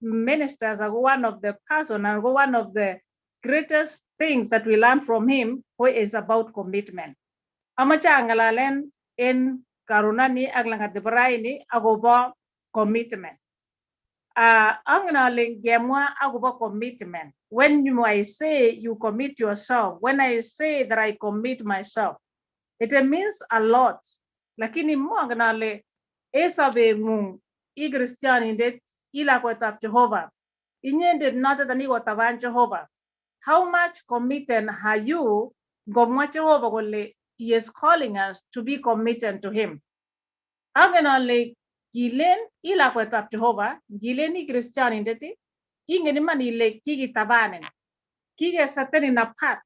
ministers ako one of the person and one of the greatest things that we learn from him who is about commitment. Amache ang'alalen en karonani ak lang'at nebo raini akobo commitment. Angen ale ngemwa akobo commitment. When I say you commit yourself, when I say that I commit myself, it means a lot. Lakini mongen ale en sobeng'ung i Kristianindet, i lakwetab Jehovah, inyendet notet nikikotaban Jehovah. How much committed are you ngomwa Jehovah kole he is calling us to be committed to him. Angen ale kilen i lakwetab Jehovah, ngilen i Kristianindet, ingen iman ile kikitabanin, kikesetenin apart,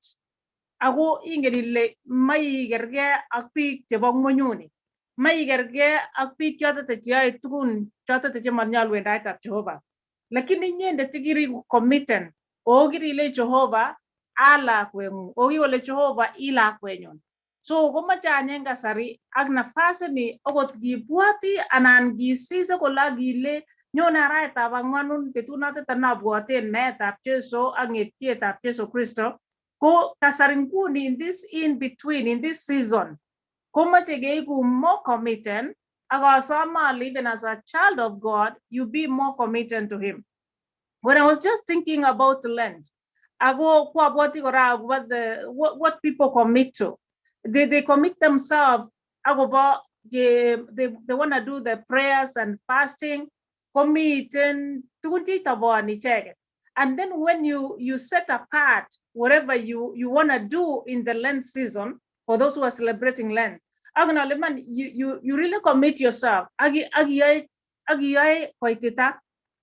ako ingen ile maikerkei ak biik chebo ng'wonyuni, maikerkei ak biik chotet cheyoe tugun chotet chemonyolu en taitab Jehovah. Lakini inyendet kiri committed, oo kirile Jehovah a lakweng'ung, oo kikole Jehovah i lakwenyun. So komoche any en kasari ak nafasi ni okot kibwoti anan kisise kole ak ile nyone arawetab ang'wanun betut notet nobwoten meetab Jesu ak ng'etietab Jesu Kristo. Ko kasari nguni in this in between, in this season, komoche keiku more committed ak asome ale even as a child of God, you be more committed to him. When I was just thinking about Lent, ako kwabwoti kora akobo what people commit to. They commit themselves akobo they want to do the prayers and fasting, komiten tugun cheitoboni icheket. And then when you set apart whatever you want to do in the Lent season, for those who are celebrating Lent, angen ale man, you really commit yourself. Ak iyoe koitita.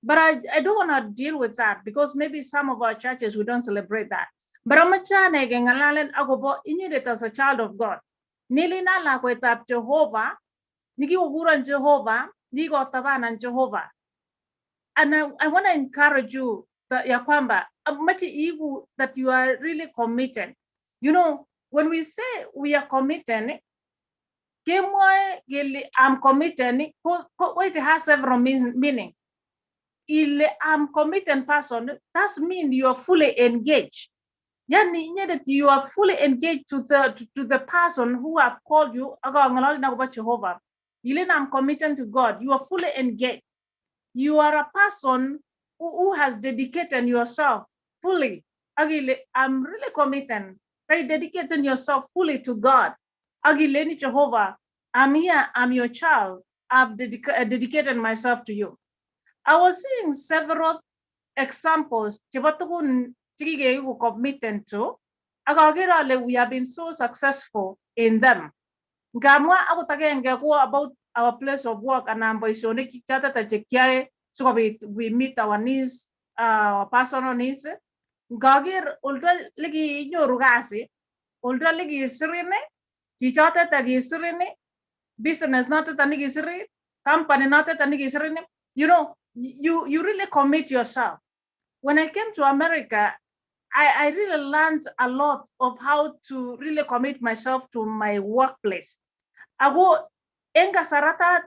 But I don't want to deal with that because maybe some of our churches, we don't celebrate that. But amache ane keng'alalen akobo inyendet as a child of God. Nilin a lakwetab Jehovah, nikikokuron Jehovah, nikikotabanan Jehovah. And I want to encourage you that ya kwamba amache igu that you are really committed. When we say we are committed, kemwoe kele I'm committed, it has several meaning. Ile I'm committed person, that means you are fully engaged. Yani inyendet you are fully engaged to the person who have called you. Ako ang'ololi akobo Jehovah. Ile I'm committed to God. You are fully engaged. You are a person who has dedicated yourself fully. Agile, I'm really committed. Kai dedicated yourself fully to God. Agile ni Jehovah, I'm here, I'm your child. I've dedicated myself to you. I was seeing several examples chebo tugun chekikeiku committed to. Ak akere ale we have been so successful in them. Ngamwa akot agenge ko about our place of work anan boisionik chotet chekiyoe sikobit we meet our needs, our personal needs. Ngaker oldo lekinyoru kasi, oldo lekisirin, chichotet kisirin, business notet nekisirin, company notet nekisirin, you really commit yourself. When I came to America, I really learned a lot of how to really commit myself to my workplace. Ako en kasarta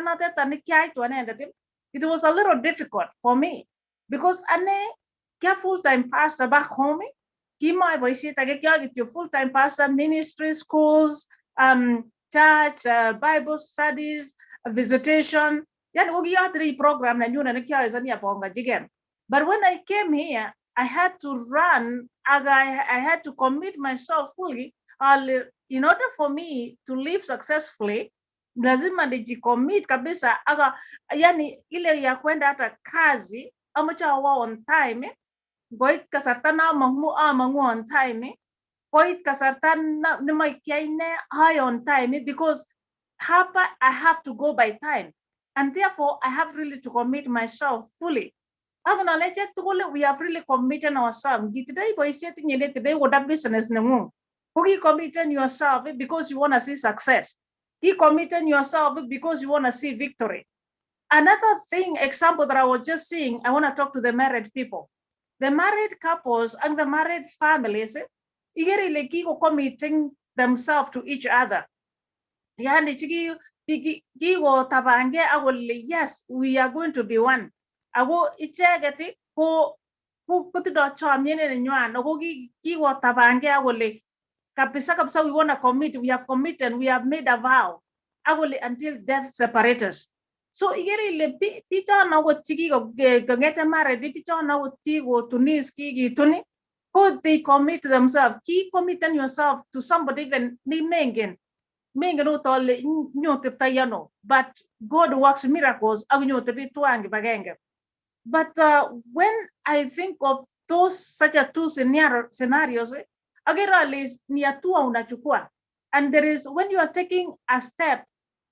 notet nekiaitu anendet, it was a little difficult for me because ane kia full-time pastor back home, kimoe boisiet age kia kityo full-time pastor, ministry, schools, church, Bible studies, visitation. Yani ko kiyotiri program nenyunet nekiowezani abongochige. But when I came here, I had to run, and I had to commit myself fully. In order for me to live successfully, lazima nijicommit kabisa. Aga, yani ile ya kwenda hata kazi, amache awo on time, ngoit kasarta na amang'u on time, koit kasarta nemoe kyai ne high on time, because hapa I have to go by time. And therefore, I have really to commit myself fully. Ak echek tugul, we have really committed ourselves. Ngitindoi boisiet inyendet, tindoi koda business neng'ung, ko ki committed yourself because you want to see success. Ki committing yourself because you want to see victory. Another thing, example that I was just seeing, I want to talk to the married people. The married couples and the married families, ikere ile kiko committing themselves to each other. Yani kikotabange akole yes, we are going to be one. Ako icheket ko kotindo chomyet nenywan ako kikotabange akole kabisa kabisa we want to commit, we have committed, we have made a vow. Akole until death separates us. So ikere ile bichon akot chekikong'ete married, bichon akot kikotunis, kikituni, ko they commit themselves. Ki committing yourself to somebody even ni mengen ot ale nyoteptoi ano, but God works miracles ak nyotebi tuan kibagenge. But when I think of those such a two scenarios, akere ale ni hatua unachukua. And there is, when you are taking a step,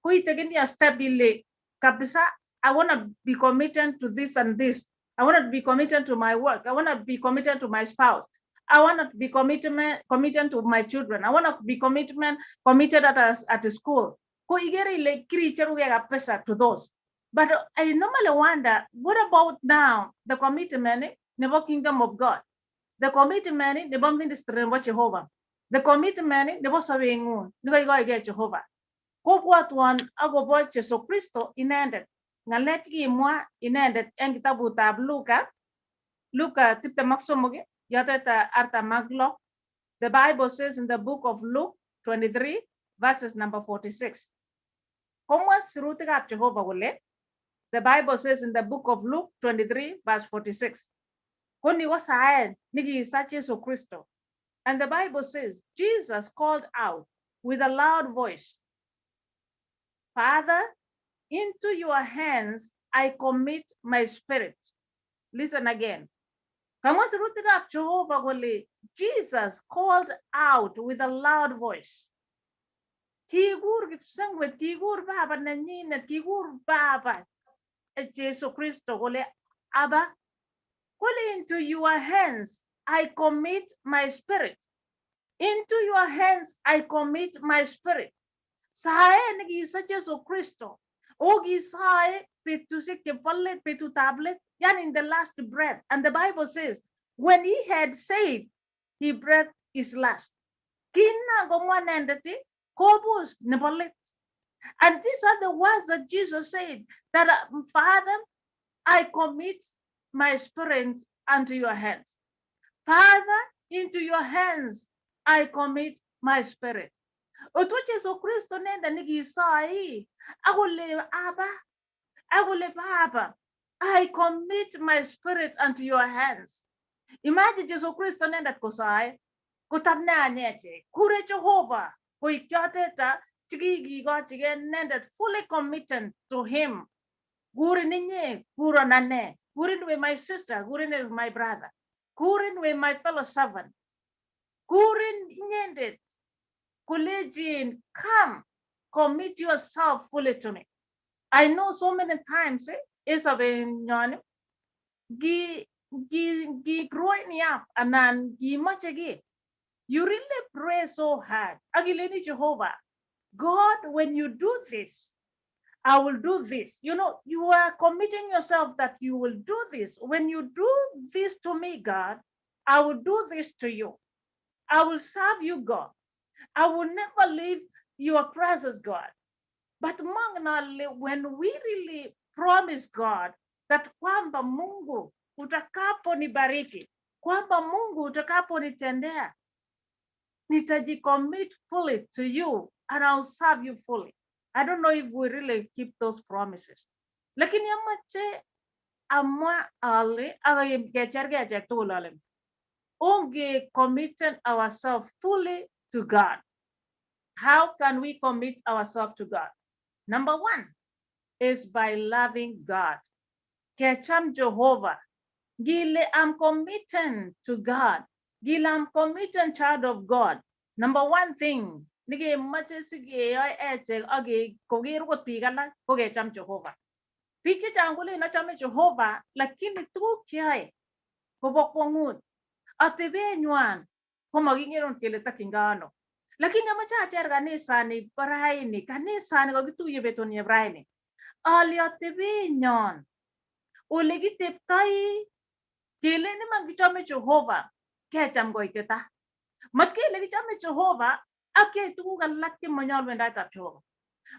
taking a step ile kabisa, I want to be committed to this and this. I want to be committed to my work. I want to be committed to my spouse. I want to be committed to my children. I want to be committed at a school. Ko ikere ile kiricheruge kabisa to those. But I normally wonder, what about now the commitment nebo kingdom of God? The commitment nebo ministry nebo Jehovah. The commitment nebo sobengung nekoikoige Jehovah. Kobwatwon akobo Jesu Kristo inendet. Ng'alek chekimwa inendet en kitabutab Luka, Luka 23, yotet 46. The Bible says in the book of Luke 23, verses number 46. Komwa sirutikab Jehovah kole, the Bible says in the book of Luke 23, verse 46. Koni ko saet nikisa Jesu Kristo. And the Bible says, Jesus called out with a loud voice, Father, into your hands I commit my spirit. Listen again. Kamwa sirutikab Jehovah kole, Jesus called out with a loud voice. Kikur kipsengwet, kikur Baba nenyinet, kikur Baba Jesu Kristo kole, Abba, kole into your hands I commit my spirit. Into your hands I commit my spirit. Sae nekisa Jesu Kristo. Okisae betusiek chebo let, betutab let, yani in the last breath. And the Bible says, when he had said, he breathed his last. Kina komwa inendet kobus nebo let. And these are the words that Jesus said, that Father, I commit my spirit unto your hands. Father, into your hands I commit my spirit. Oto Jesu Kristo nenda nikisai, akole Abba, akole Baba, I commit my spirit unto your hands. Imagine Jesu Kristo nenda kosai, kotab ne anyeche, kure Jehovah, koik choteta, chikikikochige nendet fully committed to him. Kurin inye, kuron ane, kurin with my sister, kurin with my brother, kurin with my fellow servant, kurin inyendet, kulejin, come, commit yourself fully to me. I know so many times, esobenyon, gi growing up, anan gi mache you really pray so hard. Agileni Jehovah, God, when you do this, I will do this. You know, you are committing yourself that you will do this. When you do this to me, God, I will do this to you. I will serve you, God. I will never leave your presence, God. But when we really promise God that kwamba Mungu utakaponibariki, kwamba Mungu utakaponitendea, nitajicommit fully to you and I'll serve you fully. I don't know if we really keep those promises. Lakini amache amwa ale kecherge achek tugul ale onge committing ourselves fully to God. How can we commit ourselves to God? Number one is by loving God. Kecham Jehovah. Gile, I'm committing to God. Gile, I'm committing child of God. Number one thing, nige mache sikeyoe echek ak koker okot biik alak ko kecham Jehovah. Biik chechang kolen achome Jehovah lakini tuguk cheyoe kobo kwongut. Atebenywan komakingen kele tokyingei ano. Lakini amache acher kanisani bo raini, kanisani kakituye betunieb raini. Ale atebenyon, ole kiteptoi, kelen iman kichome Jehova, kecham koitita. Mat kele kichome Jehova, ak keyai tuguk alak chemonyolu en taitab Jehova.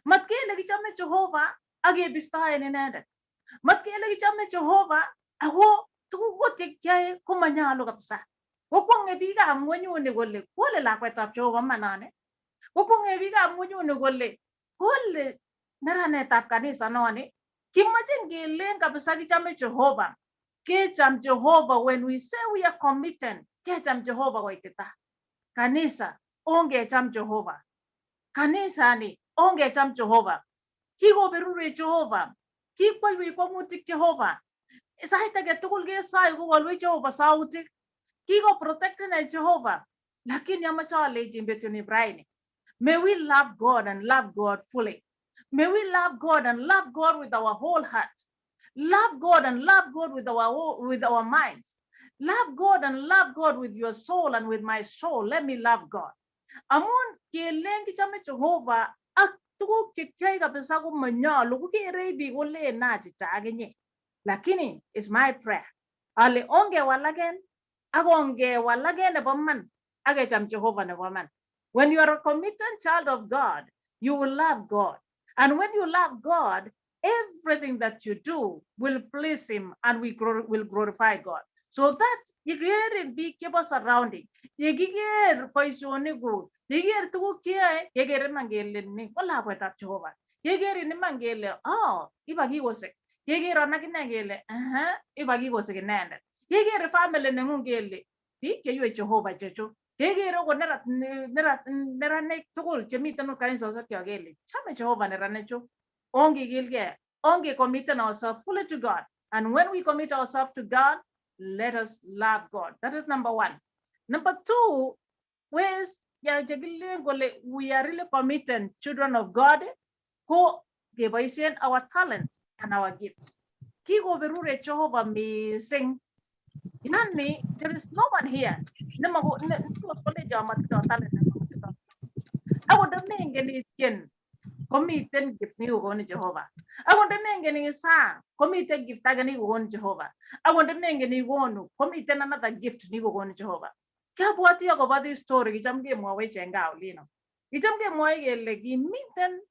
Mat kele kichome Jehova, ak kebistoen inendet. Mat kele kichome Jehova, ako tuguk ot chekiyoe komonyolu kabisa. Kokwong'e biikab ng'wenyuni kole kole lakwetab Jehova manoni. Kokwong'e biikab ng'wenyuni kole kole neranetab kanisa noni. Kimoche ngelen kabisa kichome Jehova. Kecham Jehova when we say we are committed. Kecham Jehova koitita. Kanisa ongecham Jehova. Kanisa ni ongecham Jehova. Kikoberurech Jehova. Kikwoiwech kwong'utik Jehova. Sait age tugul kesoe kowolwech Jehova sautik. Kiko protectenech Jehova. Lakini amache alenjin betunib raini. May we love God and love God fully. May we love God and love God with our whole heart. Love God and love God with our minds. Love God and love God with your soul and with my soul. Let me love God. Amun kelen kichome Jehova ak tuguk chekiyoe kabisa komonyolu kokere biik kolen na chicho akinye. Lakini it's my prayer. Ale ongewalaken ak ongewalaken nebo man ak kecham Jehova nebo man. When you are a committed child of God, you will love God. And when you love God, everything that you do will please him and we will glorify God. So that yeker biik chebo surrounding, yekiker boisionikuk, yekiker tuguk cheyoe, kekere iman kele ni ko lakwetab Jehova. Kekerin iman kele, oh, iba kikosik. Kekeron akine kele, aha, iba kikosik inendet. Kekere family neng'ung kele, biik cheiwei Jehova chechu. Kekere okot neranik tugul chemiten kanisosiekyok kele, chome Jehova neranichu. Ongekilgei, ongecommitten ourselves fully to God. And when we commit ourselves to God, let us love God. That is number one. Number two, ways we are really committed children of God, ko keboisien our talents and our gifts. Kikoberurech Jehova mising. Yani, there is no one here. Akot ndemengen itien, komiten gift nekikokonin Jehova. Akot ndemengen isang, komiten gift age nekikokonin Jehova. Akot ndemengen ikonu, komiten another gift nekikokonin Jehova. Kiabwoti akobo this story kicham kemwowech en gaa olino. Kicham kemwoe kele kimiten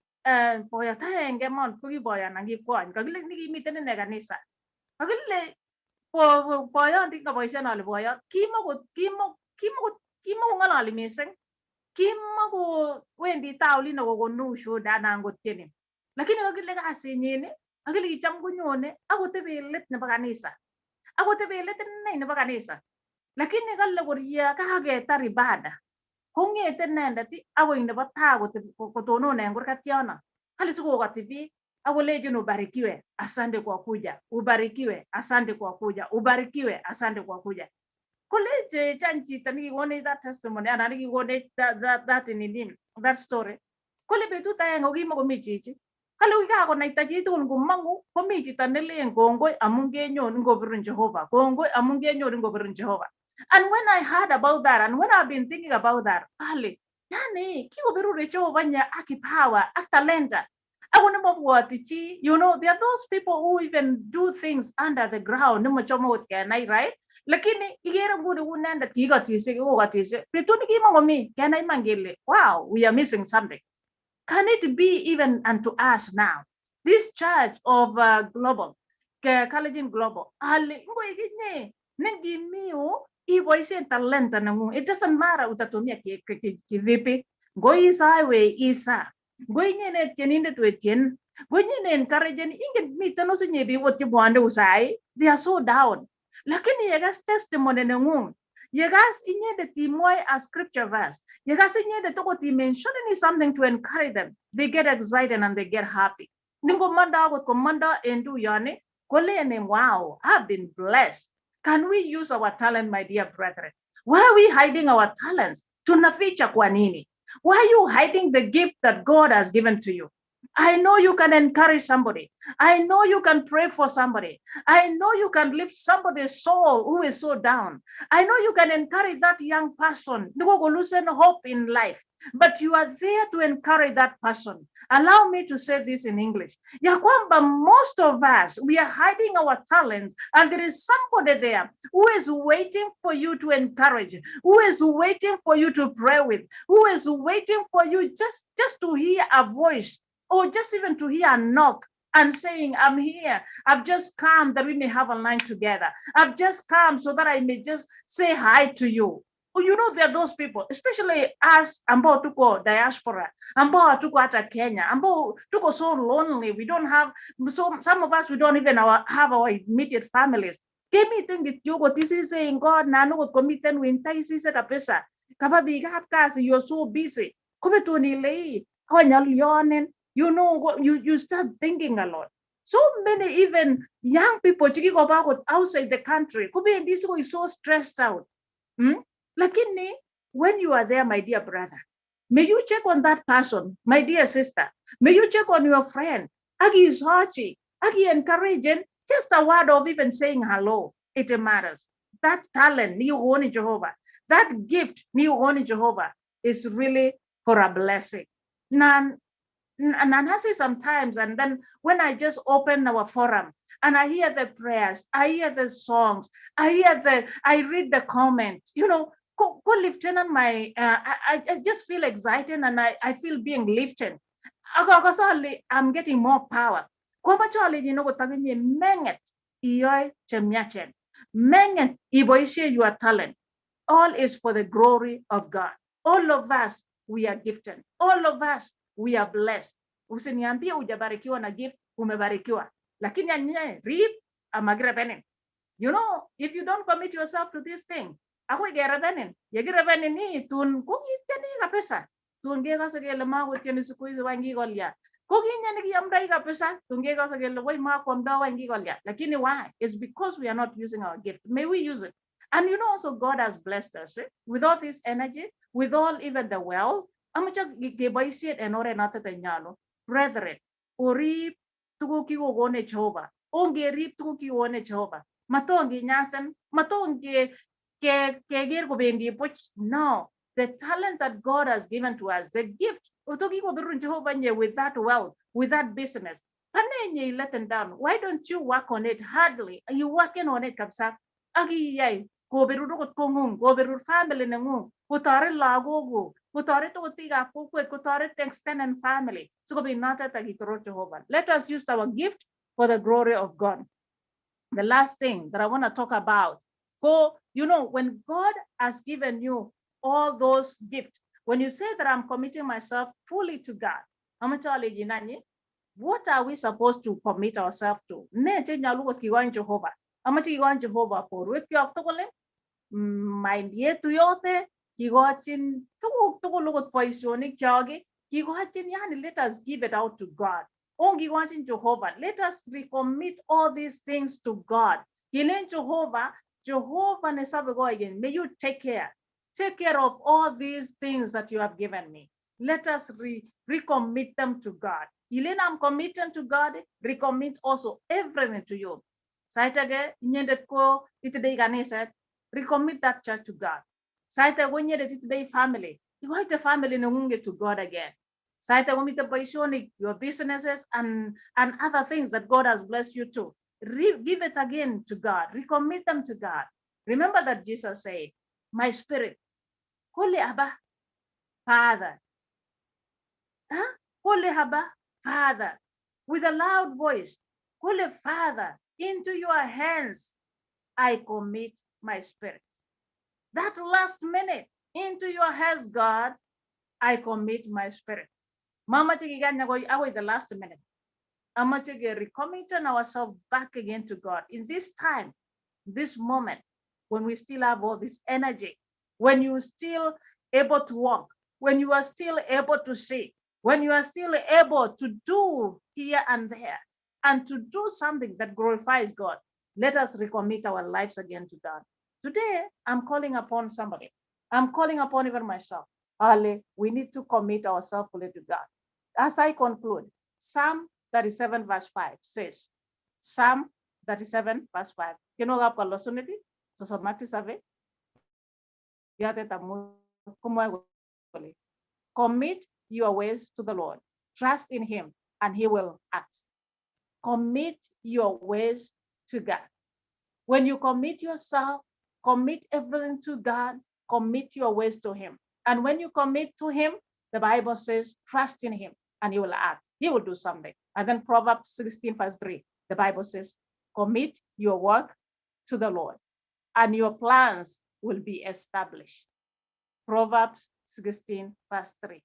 boyot agenge mon ko ki boyot anan ki kwony. Kakile nekimiten ine kanisa. Kakile boyot ngaboisien ale boyot kimokong'ololi mising. Kimakowendi taa olino kokonu ushuhuda anan kotieni. Lakini kakile kasinyin, kakile kicham konyone akoteben let nebo kanisa. Akoteben let inei nebo kanisa. Lakini kale kor kaketar ibada, kong'ete inendet akoi nebo taa kotonon en kurgat yono. Kale sikokoti biik akolechin ubarikiwe, asante kwa kuja, ubarikiwe, asante kwa kuja, ubarikiwe, asante kwa kuja. Koleje chan chito nekikonech that testimony anan nekikonech that story. Kole betut agenge kokimokomi chichi. Kale kikakonaita chitugul ngomong'u komi chito nelen kongoi amun kenyon ngobirun Jehova, kongoi amun kenyon ngobirun Jehova. And when I heard about that, and when I've been thinking about that, ale, yani kikoberurech Jehova nya ak kipawa, ak talenta. Ako nemobwoti chi, you know, there are those people who even do things under the ground, nemochome ot kenai, right? Lakini ikere nguni inendet kikotisie, kikokotisie, betut nekimokomi, kenai iman kele, wow, we are missing something. Can it be even unto us now? This church of Global, Kalenjin Global, ale ngoik inye nengimiu iboisien talenta nengung. It doesn't matter utatumia kivipi. Ngo isa we isa. Ngo inye ne tienindet we tien. Ngo inye ne encouragen. Ingen miten osinye biik ot chebwonde usai. They are so down. Lakini yekas testimony nengung. Yekas inyendet imwoe a scripture verse. Yekas inyendet okot imentioning something to encourage them. They get excited and they get happy. Ningomanda akot komanda en tuyoni, kolene, wow, I've been blessed. Can we use our talent, my dear brethren? Why are we hiding our talents? Tunaficha kwa nini? Why are you hiding the gift that God has given to you? I know you can encourage somebody. I know you can pray for somebody. I know you can lift somebody's soul who is so down. I know you can encourage that young person who losing hope in life, but you are there to encourage that person. Allow me to say this in English. Ya kwamba most of us, we are hiding our talents, and there is somebody there who is waiting for you to encourage, who is waiting for you to pray with, who is waiting for you just to hear a voice or just even to hear a knock and saying, I'm here. I've just come that we may have a line together. I've just come so that I may just say hi to you. Oh, you know, there are those people, especially us ambao tuko diaspora, ambao hatuko hata Kenya, ambao tuko so lonely. We don't have, so some of us, we don't even have our immediate families. Kemiten kityo kotisise en kot nan okot komiten winter isise kabisa. Kaba biikab kasi, you're so busy. Kobetun ile ii, konyolyonen, you know, you start thinking a lot. So many even young people chikikoba akot outside the country, kobendi sikoik so stressed out. Lakini when you are there, my dear brother, may you check on that person, my dear sister. May you check on your friend. Akisochi, aki encouraging, just a word of even saying hello, it matters. That talent, nikikokoni Jehovah, that gift, nikikokoni Jehovah, is really for a blessing. Nan, and I say sometimes, and then when I just open our forum and I hear the prayers, I hear the songs, I read the comments, you know, go lifting on my, I just feel excited and I feel being lifted. I'm getting more power. Komache alenjin okot akinye menget iyoe chemiachen. Menget iboisie your talent. All is for the glory of God. All of us, we are gifted. All of us, we are blessed. Usiniambie hujabarikiwa na gift, umebarikiwa. Lakini anye rib amakirebenin. You know, if you don't commit yourself to this thing, akoi kerebenin. Yekirebenin ni tun kokitieni kabisa. Tun kekose kele makotieni siku hizi wany kikolya. Kokinye nekiamdoi kabisa, tun kekose kele woi makwamdoi wany kikolya. Lakini why? It's because we are not using our gift. May we use it. And you know also God has blessed us with all this energy, with all even the wealth. Amache keboisien en oret notet nenyolu. Brethren, orib tuguk kikokonech Jehova. Ongerib tuguk kikokonech Jehova. Matonginyasen, matonge keker kobendi buch. No, the talent that God has given to us, the gift, oto kikobirun Jehova nye with that wealth, with that business. Pane nye ileten down. Why don't you work on it hardly? Are you working on it kabisa? Akiyai, koberur okot kong'ung, koberur family neng'ung, kotoret lagokuk, kotoret okot biikab kokwet, kotoret extended family. Sikobit notet akitoror Jehovah. Let us use our gift for the glory of God. The last thing that I want to talk about, go, you know, when God has given you all those gifts, when you say that I'm committing myself fully to God, amache alenjin any, what are we supposed to commit ourselves to? Ne chenyolu kot kikoin Jehovah. Amache kikoin Jehovah borwekyok tugul, mind yetu yote, kikochin tuguk tugul okot boisionikyok, kikochin, yani let us give it out to God. Ongikochin Jehovah. Let us recommit all these things to God. Kilen Jehovah, Jehovah nesobe koigeny, may you take care. Take care of all these things that you have given me. Let us recommit them to God. Ilen I'm committing to God, recommit also everything to you. Sait age inyendet ko itindoi kaniset, recommit that church to God. Sait age ko inyendet itindoi family, ikoite family neng'ung'et to God again. Sait age komiten boisionik, your businesses and other things that God has blessed you to. Give it again to God. Recommit them to God. Remember that Jesus said, my spirit, Holy Abba, Father. Huh? Holy Abba, Father. With a loud voice, Holy Father, into your hands I commit my spirit. That last minute, into your hands, God, I commit my spirit. Mamache kikany akoi the last minute. Amache ke recommitting ourselves back again to God in this time, this moment, when we still have all this energy, when you still able to walk, when you are still able to see, when you are still able to do here and there, and to do something that glorifies God. Let us recommit our lives again to God. Today, I'm calling upon somebody. I'm calling upon even myself. Ali, we need to commit ourselves fully to God. As I conclude, Psalm 37 verse 5 says, Psalm 37 verse 5. Tienwokikab kalosunet 37 yotet amu komwoe kole commit your ways to the Lord, trust in him and he will act. Commit your ways to God. When you commit yourself, commit everything to God, commit your ways to him. And when you commit to him, the Bible says, trust in him and he will act. He will do something. And then Proverbs 16, verse 3, the Bible says, commit your work to the Lord and your plans will be established. Proverbs 16, verse 3.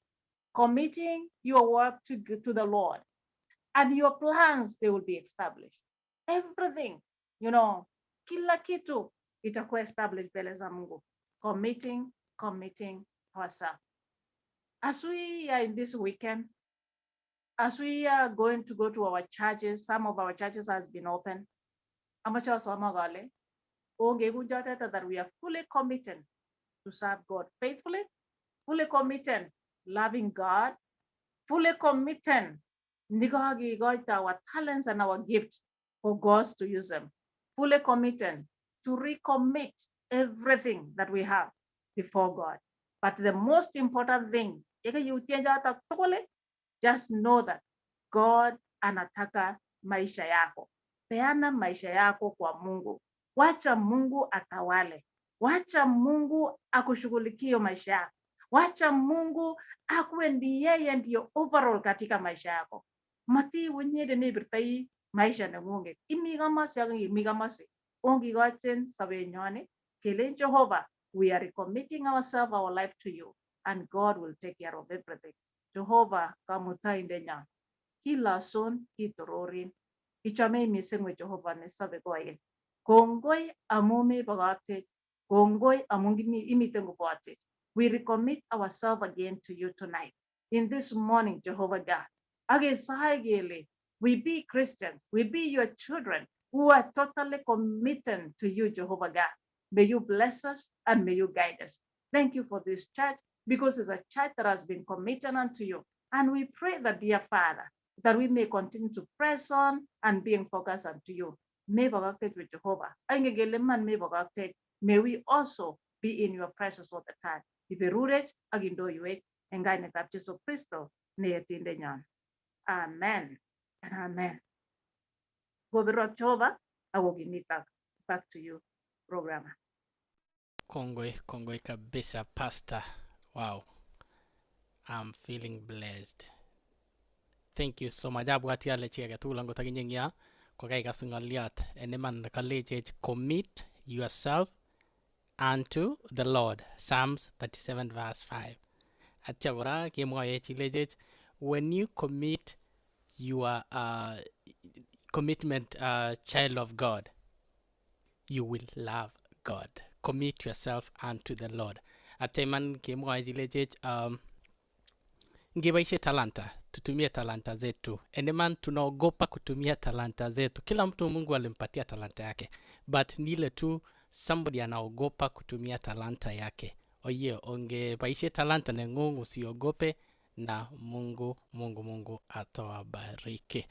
Committing your work to the Lord and your plans, they will be established. Everything, kila kitu itakuwa established mbele za Mungu. Committing ourselves. As we are in this weekend, as we are going to go to our churches, some of our churches has been open. Amache asoma kole, ongeku chotet that we are fully committed to serve God faithfully, fully committed loving God, fully committed nikakikoito our talents and our gifts for God to use them, fully committed to recommit everything that we have before God. But the most important thing, yekeyutien chotok tugul, just know that God anataka maisha yako. Peana maisha yako kwa Mungu. Wacha Mungu atawale. Wacha Mungu akushughulikie maisha yako. Wacha Mungu akuwe ndiye yeye ndiyo overall katika maisha yako. Mati wenyede nebirtai maisha nengunget. Imi komosi ak imi komosi. Ongikochin sobenyon kelen Jehovah, we are recommitting ourselves, our life to you, and God will take care of everything. Jehovah kamutaindenyon. Kilosun, kitororin. Kichome mising we Jehovah nesobe koin. Kongoi amu mebokoktech. Kongoi amu imiten kobotech. We recommit ourselves again to you tonight. In this morning, Jehovah God. Akesae kele, we be Christians, we be your children who are totally committed to you, Jehovah God. May you bless us and may you guide us. Thank you for this church, because it's a church that has been committed unto you. And we pray that, dear Father, that we may continue to press on and be in focus unto you. May with Jehovah. May we also be in your presence all the time. Iberurech ak indoiwech en kainetab Jesu Kristo neyetindenyon. Amen and amen. Koberwak Jehovah akokimitak. Back to you, programmer.
Kongoi, kongoi kabisa, Pastor. Wow. I'm feeling blessed. Thank you so much. Abwati ale chi agetugul angot akinye eng yo kokaikas ng'oliot en iman kalechech commit yourself unto the Lord. Psalms 37 verse 5. Atya kora kemwoech ilechech when you commit your commitment child of God, you will love God. Commit yourself unto the Lord. Atya iman kemwoech ilechech ngeboishe talanta, tutumie talanta zetu. En iman tunaogopa kutumia talanta zetu. Kila mtu Mungu alimpatia talanta yake, but ni ile tu somebody anaogopa kutumia talanta yake. Oye, ongeboishe talanta nengung, usiogope, na Mungu Mungu Mungu atawabariki.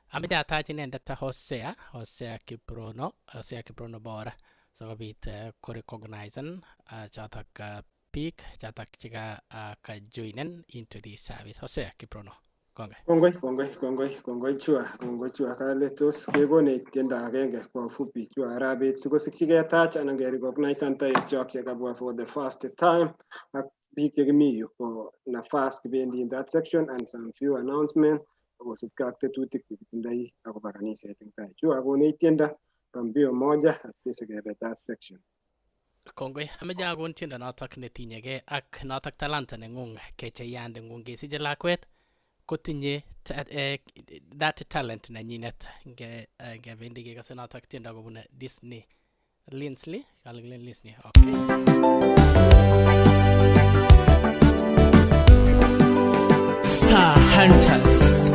Ameche atach inendet Hosea, Hosea Kiprono Bora, sikobit korecognizen chotok biik chotok cheka kajoinen into this service. Hosea Kiprono, kongoi.
Kongoi, kongoi, kongoi, kongoi chua, kongoi chua. Kale tos kekonech tiendo agenge kwa ufupi chua arabet sikosikyi ketach anan kerecognize toek chok chekabwa for the first time ak biik chekimi yu ko nafas kibendi in that section and some few announcement akosubkei ak tetutik chekitindoi akobo kaniset eng tai. Chua konech tiendo pambio moja ak that section.
Kongoi. Ameche akon tiendo notok netinyegei ak notok talanta neng'ung, kecheyande ngung kesiche lakwet kotinye that talent nenyinet. Ngebendi kekase notok tiendo kobune Disney Linsley, kalikilen Linsley. Okay.
Star Hunters,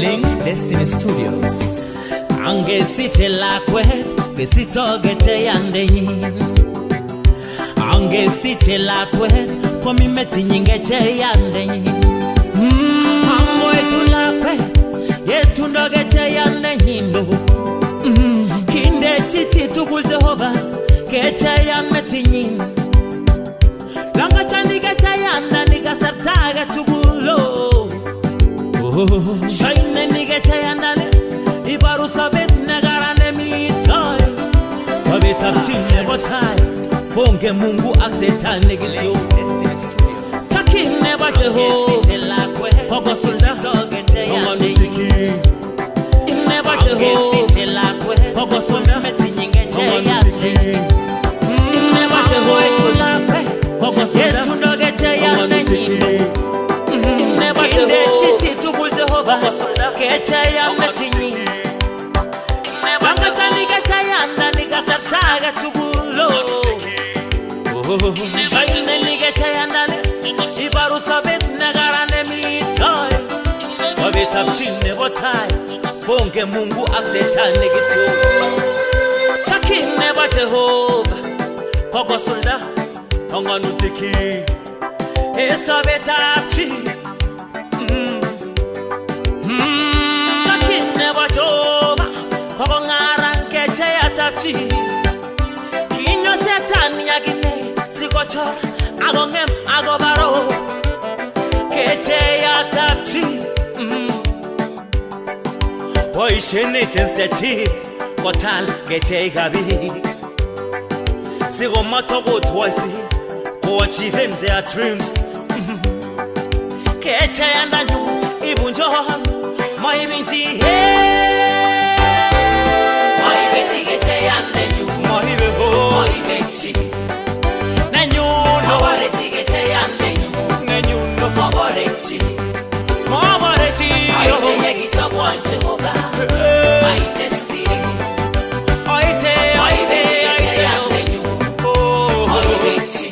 Link Destiny Studios. Angesiche lakwet kesitoge cheyandenyin. Angesiche lakwet komi metinyin kecheyandenyin. Yetundo kecheyan nenyin o. Kindechi chitugul Jehova kecheyan metinyin. Langachani kecheyandani kasarta age tugul o. Shaineni kecheyandani iboru sobet nekaran nemitoi. Sobetab chi nebo tai kongen Mungu ak setani kityo. Takin nebo Jehova kokosulda ng'onutik. Nebo Jehova kokosulda ng'onutik. Nebo Jehova kokosulda ng'onutik. Nebo Jehova chitugul Jehova kecheyan metinyin. Langachani kecheyandani kasarta age tugul o. Shaineni kecheyandani iboru sobet nekaran nemitoi. Sobetab chi nebo tai kongen Mungu ak setani kityo. Takin nebo Jehova kokosulda ng'onutik. En sobetab chi. Takin nebo Jehova kokong'aran kecheyatab chi. Kinyo setani akine sikochor akong'em akobar o kecheyatab chi. Boisien agents chechik kotal kecheikab biik sikomatokotwoisi koachiven their dreams. Kecheyandanyu ibunjon maibin chi maibe chi kecheyandenyu maibe ho maibe chi nenyun mobore chi kecheyandenyu nenyun mobore chi mobore chi aite yekichobwon Jehova my destiny aite aite kecheyandenyu maibe chi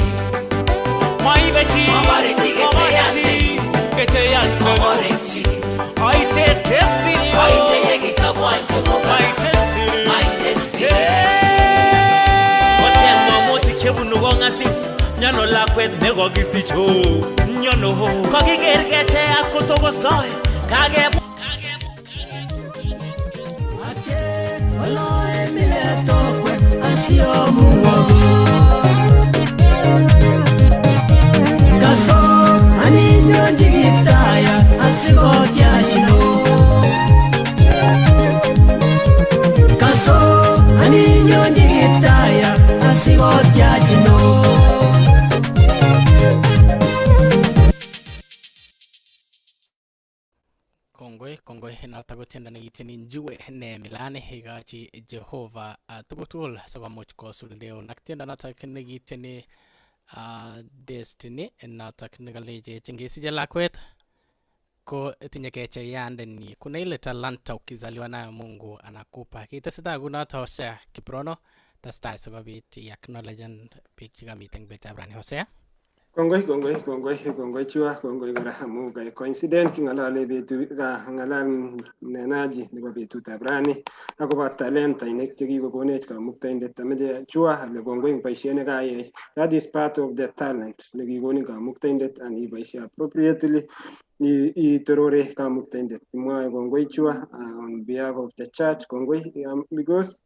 maibe chi mobore chi kecheyandenyu kecheyandenyu mobore chi aite destiny aite yekichobwon Jehova my destiny my destiny. Kotem ng'omutik chebunu kong'asis miano lakwet nekokisich o miano kokiker kecheyat kotokostoi kakebwa.
Kaso aninyo jigitaya asikotyachino. Kaso aninyo jigitaya asikotyachino.
Kongoi, kongoi notok ko tiendo nekitieni Njue ne Milani ikochi Jehova tuguk tugul sikomuch kosuldeun ak tiendo notok nekitieni Destiny notok nekalechech ngesiche lakwet ko tinye kecheyandenyi. Kuna ile talanta ukizaliwa nayo Mungu anakupa. Kitesetai kunoto Hosea Kiprono testai sikobit i-acknowledgen biik chekamiten betab rani. Hosea.
Kongoi, kongoi, kongoi, kongoi chua, kongoi kora amu kai coincident king'alale betu ka ng'alal nenaji nebo betutab rani akobo talentainik chekikokonech kamuktaindet. Ameche chua ale kongoi eng boisiet nekayai. That is part of the talent nekikonin kamuktaindet and iboisie appropriately itorore kamuktaindet. Kimwoe kongoi chua on behalf of the church kongoi because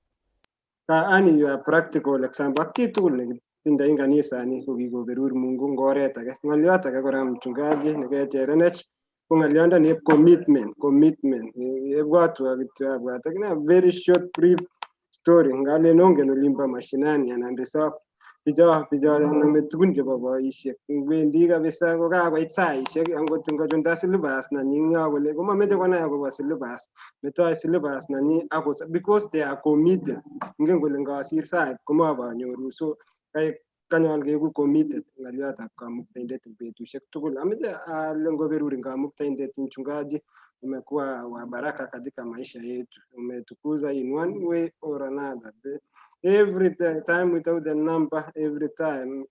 ani you are practical example ak chitugul nekitindoi eng kanisani ko kikoberur Mungu eng oret age. Ng'oliot age kora mchungaji nekecherenech ko ng'oliondoni eb commitment, commitment. Ibwatwa kityo abwat akine very short brief story ngalen ongen olimbo mashinani anan resop bicho nome tugun chebo boisiek wendi kabisa ko kakoit saisiek angot ngochunda syllabus nanyi eng yo kole komameche konai akobo syllabus metoi syllabus nanyi ako because they are committed ingen kole ngosir sait komabanyoru so kanyol keeku committed ng'oliotab kamuktaindet eng betusiek tugul. Ameche ale ngoberurin kamuktaindet mchungaji, umekuwa wa baraka katika maisha yetu, umetukuza in one way or another. Every time without the number, every time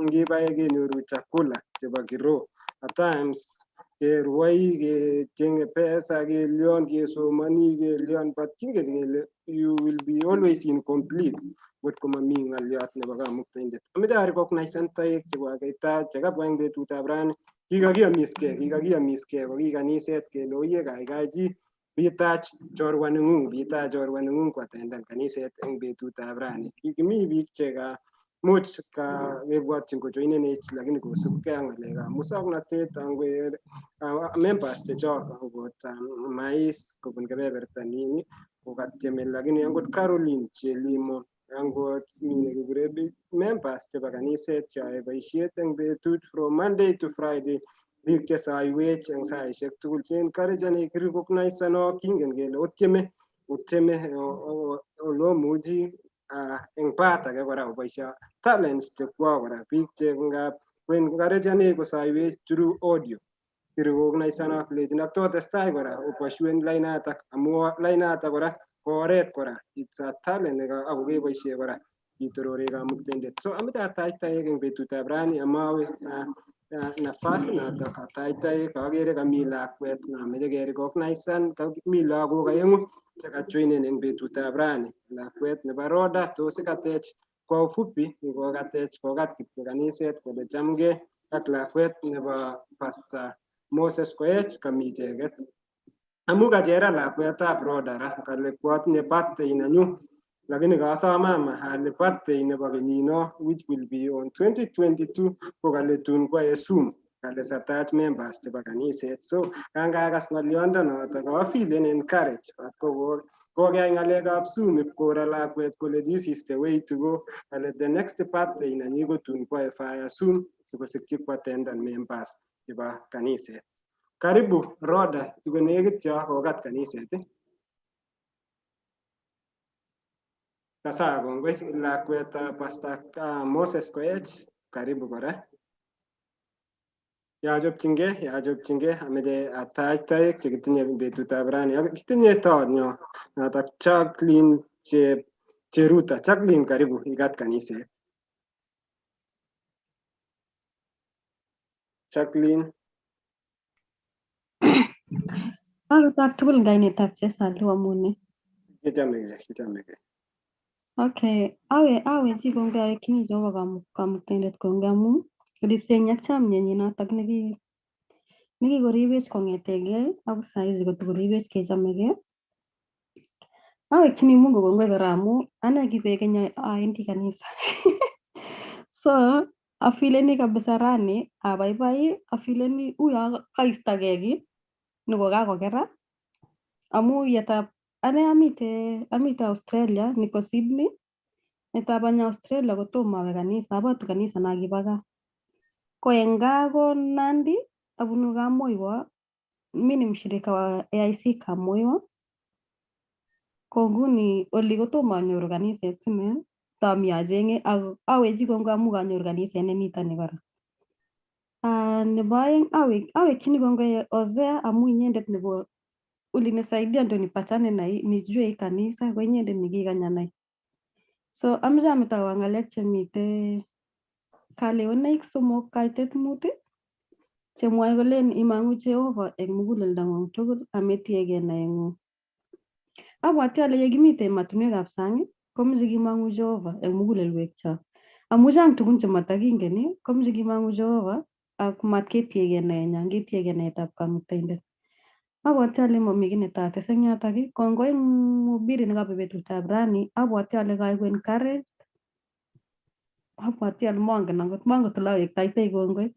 ngibae kenyoru chakula chebo kiroho. At times kerwoi kechenge pesa kelion kesomoni kelion but kingen kele you will be always incomplete ngot komami ng'oliot nebo kamuktaindet. Ameche arecognizen toek chebo chekabwa eng betutab rani. Kikakiamiskei ko ki kaniset kele oye kaikai chi Bitach chorwa nengung, bitach chorwa nengung koatendan kaniset eng betutab rani. Kimi biik che ka much ka kebwotyin kojoinenech lakini kosubkei ak ng'alekab muswoknotet angwer members chechok angot Mais kobun kebeberta nin kokatyeme lakini angot Caroline Chelimo angot mi nekikure members chebo kaniset cheyoe boisiet eng betut from Monday to Friday, biik chesoiwech eng saishek tugul che encourageni kirecognisanok kingen kele otyeme otyeme olomuchi eng part age kora koboisio talents chekwok kora biik che ngap koencourageni kosoiwech through audio kirecognisanok lechin ak totestai kora oboisien lainatak amu lainatak kora ko oret kora, it's a talent ako keboisie kora itorore kamuktaindet. So amache atach toek eng betutab rani amawe nafasi notok atach toek. Akere kami lakwet nameche kerecognisan, mi lagok aeng'u chekajoinen eng betutab rani. Lakwet nebo Roda tos ikatech kwa ufupi, kokatech kokat kityo kaniset kole chamgei, ak lakwet nebo Pastor Moses Koech kami icheket amu kachera lakwetab Roda ra kale kwatinye birthday nenyu lakini kasom mama ale birthday nebo kenyino which will be on 2022 ko kale tun kwae Zoom kale satach members chebo kaniset. So kangakas ng'oliondo noto kafeelen encourage atko kokeyai ng'alekab Zoom ipkora lakwet kole this is the way to go, kale the next birthday nenyi ko tun kwae via Zoom sikosikyi kwatendan members chebo kaniset. Karibu Roda, tukonekit yo kokat kaniset. Sasa kongoi lakwetab Pastor Moses Koech, karibu kora. Yachopchingei, yachopchingei, ameche atach toek chekitinye betutab rani. Ak kitinye toonyo notok Jacqueline Cheruta. Jacqueline, karibu ikat kaniset. Jacqueline.
Arutak tugul eng kainetab Chesal amune.
Kichomegei, kichomegei.
Okay, awechi kongoi awekchini Jehova kamuktaindet kongoi amun ripsenyi ak chamyenyi notok nekikoribech kong'etegei akoi saizi kotokoribech kechomegei. Awekchini Mungu kongoi kora amu ane kikoek keny awendi kanisa. So afeeleni kabisa rani abaibai, afeeleni uyo kaistogei kiy nekokakokera amu yetab ane amite Australia, niko Sydney. Netab anyo Australia kotomo awe kanisa, abwatu kanisa nakibo gaa. Ko eng gaa ko Nandi, abunu Kamoiwa, mi ni mshirika wa AIC Kamoiwa. Ko nguni oli kotomo anyoru kaniset sine, tomi acheng'e ak awechi kongoi amu kanyoru kaniset nemito ni kora. Nebo aeng awekchini kongoi Hosea amu inendet nebo ulinisaidia ndo nipatane na hii nijue hii kanisa, ko inendet nikikany anai. So amache ametowo ng'alek chemite Kalewenaik 3:5 chemwoe kolen imang'u Jehova eng muguleldang'ung tugul ametiegei naeng'ung. Abwati ale yekimite emotinwekab sang komoche kimang'u Jehova eng mugulelwekchok. Amu chang tugun chematokingen komoche kimang'u Jehova ak matketiegei naenyon, ketiegei naetab kamuktaindet. Abwati ale momi kiy netates eng yotok. Kongoi mhubiri nekabe betutab rani, abwati ale kaeku encouraged. Abwati ale mongen akot mongen ole awektoitoi kongoi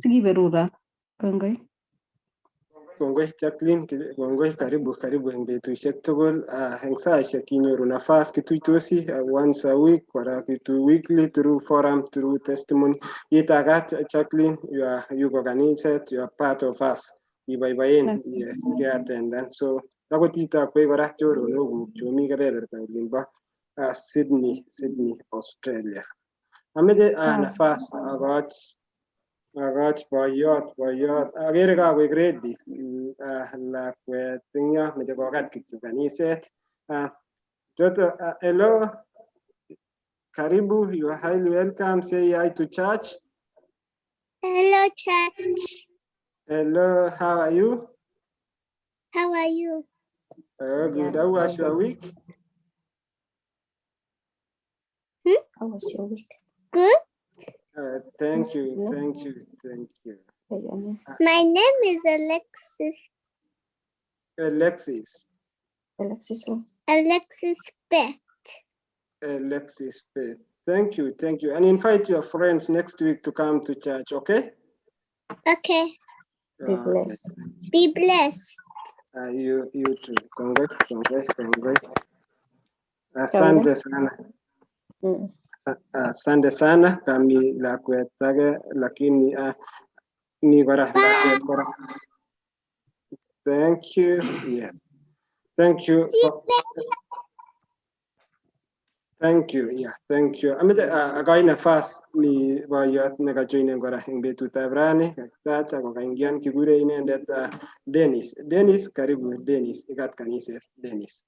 sikiberura. Kongoi.
Kongoi Jacqueline, kongoi, karibu karibu eng betusiek tugul. Eng saishek kinyoru nafas kituitosi once a week kora kitu weekly through forum, through testimony. Itagat Jacqueline, you are yuko kaniset, you are part of us. Iboiboen ye keatendan. So akot itokwech kora choronokuk chomi kebeberta olimbo Sydney, Sydney, Australia. Ameche nafas akoch boyot akere kakoek ready lakwet eng yo meche kokat kityo kaniset. Toto, hello, karibu, you are highly welcome. Say hi to church.
Hello, church.
Hello, how are you?
How are you?
Good. How was your week?
Hmm?
How was your week?
Good.
Thank you, thank you, thank you.
My name is Alexis.
Alexis.
Alexis.
Alexis Bett.
Alexis Bett. Thank you, thank you. And invite your friends next week to come to church, okay?
Okay.
Be blessed.
Be blessed.
You too. Kongoi, kongoi, kongoi. Asante sana. Asante sana kami lakwet age lakini mi kora lakwet kora. Thank you. Yes. Thank you. Thank you. Yeah, thank you. Amache akoi nafas mi boyot nekajoinen kora eng betutab rani kakitach ako kaingian kikure inendet Dennis. Dennis, karibu Dennis, ikat kaniset Dennis.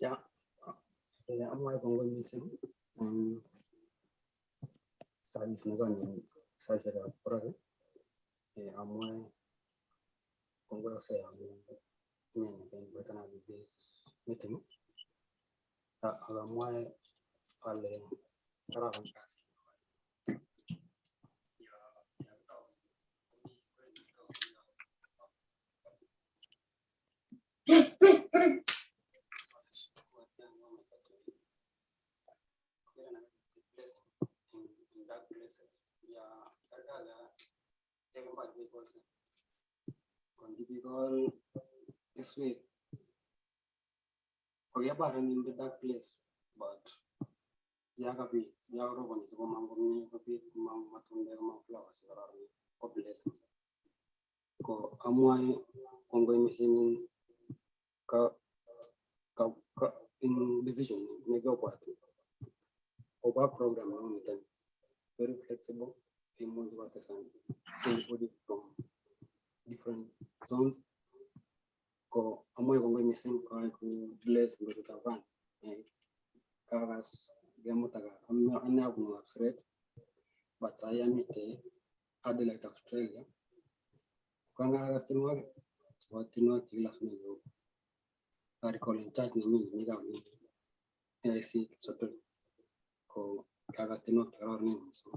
Ya, amwae kongoi mising en service nekonye saisiekab koraki. Amwae kongoi ose amun inye nekainvitenan this meeting. Ak amwae ale kararan kasit. In dark places. Ya karkaga kekolse. Kon kikikol keswek kokiabaran in the dark place but yakabit yakarobon sikomang komie kobit komang matundek komang flowers chekororon ko blessings. Ko amwae kongoi mising en ka in decision nekiobwat oba program noniton very flexible imuch koasesan anybody from different zones. Ko amwae kongoi mising koai ko bless betutab rani. Kakas gemutaka ane abunu Kapseret but sai amite Adelaide, Australia. Kokangakas tienwogik chebo tienwogik chekilosune Jehova. Arecallen church nenyin nekikabunu AIC Kipsotoi ko kakas tienwogik chekororonen mising.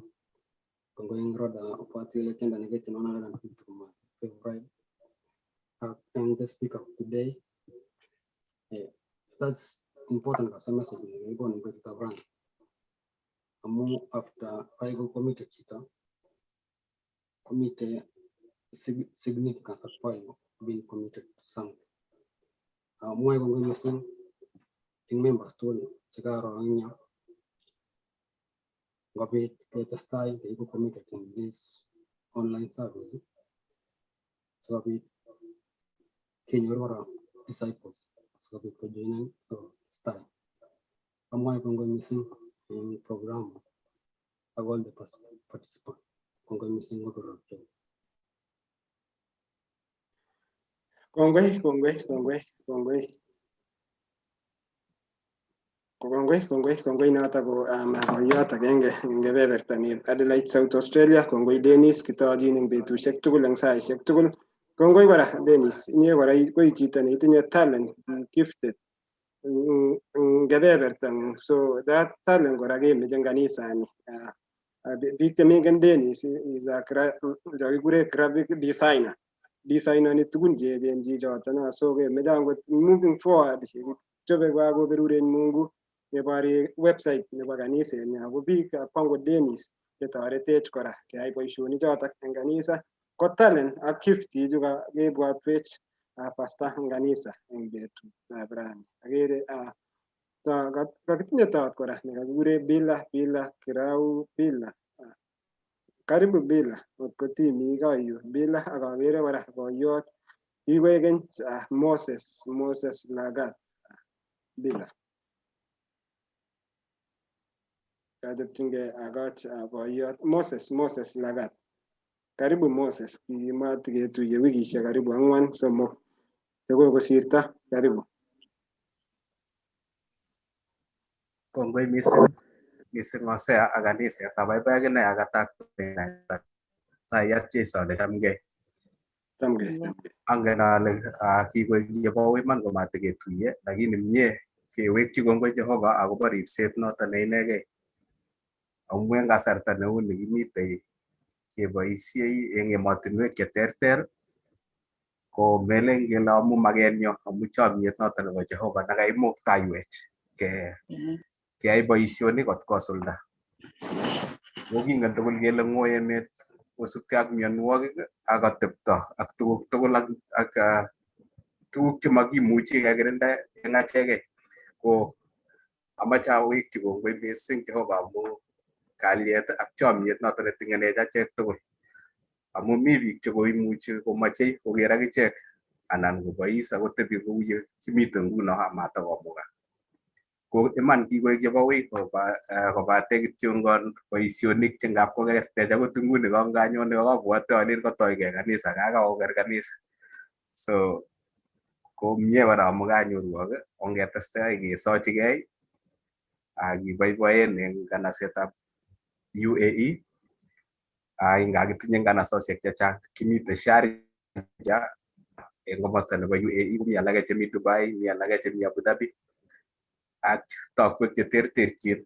Kongoi eng Rhoda obwoti kole tiendo neketien 150 ko my favorite. And the speaker of today, that's important kabisa message nekikikon eng betutab rani. Amu after kaiku committed chito, komite significance ak value being committed to something. Mwae kongoi mising eng members tugul chekaro eng yo. Ngobit ketestai keiku committed in this online service sikobit kenyor kora disciples sikobit kojoinen akotestai. Amwae kongoi mising eng program ak all the participants. Kongoi mising koberurok.
Kongoi, kongoi, kongoi, kongoi. Kongoi, kongoi, kongoi noto ko boyot agenge eng kebeberta nib Adelaide, South Australia. Kongoi Dennis, kitochin eng betusiek tugul eng saisiek tugul. Kongoi kora Dennis, inye kora koi chito neitinye talent, gifted eng kebebertang'ung. So that talent kora kemeche eng kanisani. Biik chemengen Dennis is a chokikure graphic designer. Designani tugun cheechen chichoton. So kemeche angot moving forward chobe kakoberurech Mungu kebore website nebo kaniset ako biik kwango Dennis chetoretech kora keyai boisionik chotok eng kanisa ko talent ak gift ichu kebwatwech pastor eng kanisa eng betutab rani. Akere kakitinye tot kora nekakikure Bila Bila Kirau Bila. Karibu Bila, ngot timi koyu Bila ak akere kora boyot kikoek keny Moses Moses Lagat Bila. Kachopchingei akoch boyot Moses Moses Lagat. Karibu Moses, kimatiketuiye wikisiek karibu ang'wan somok chekokosirto. Karibu.
Kongoi mising mising Hosea ak kaniset. Abaibai akine akatak sayat Jesu ale chamgei.
Chamgei.
Angen ale kikoek chebo iman komatiketuiye lakini mie kewekchi kongoi Jehova akobo ripset noto ne inegei. Amu eng kasarta neu ni kimitei keboisiei eng emotinwek cheterter Ko melen kele amu makenyo amu chomyet noto nebo Jehova nekaimuktaiwech keyai boisionik kot kosulda. Ko kingen tugul kele ng'oi emet kosubkei ak mionwogik ak atepto ak tuguk tugul ak tuguk chemakimuchi kekirinda eng achekei. Ko amache awekchi kongoi mising Jehova amu kalyet ak chomyet noto netingenech achek tugul. Amu mi biik chekoimuchi komochei koker akichek anan kobois akotebi kou ye kimite nguno amatakomukak. Ko iman kikoek chebo wui kobate kityongon boisionik che ngap kokertech akot nguni konganyone abwote alen kotoige kanisa kakaoker kanisa. So ko mie kora amu kanyorwok ongetestai kesochigei ak kiboiboen eng kanasetab UAE. Inga kitinye nganasosiek chechang, kimite Sharjah eng komosta nebo UAE, komi alake chemi Dubai, mi alake chemi Abu Dhabi ak tokwek cheterterchin.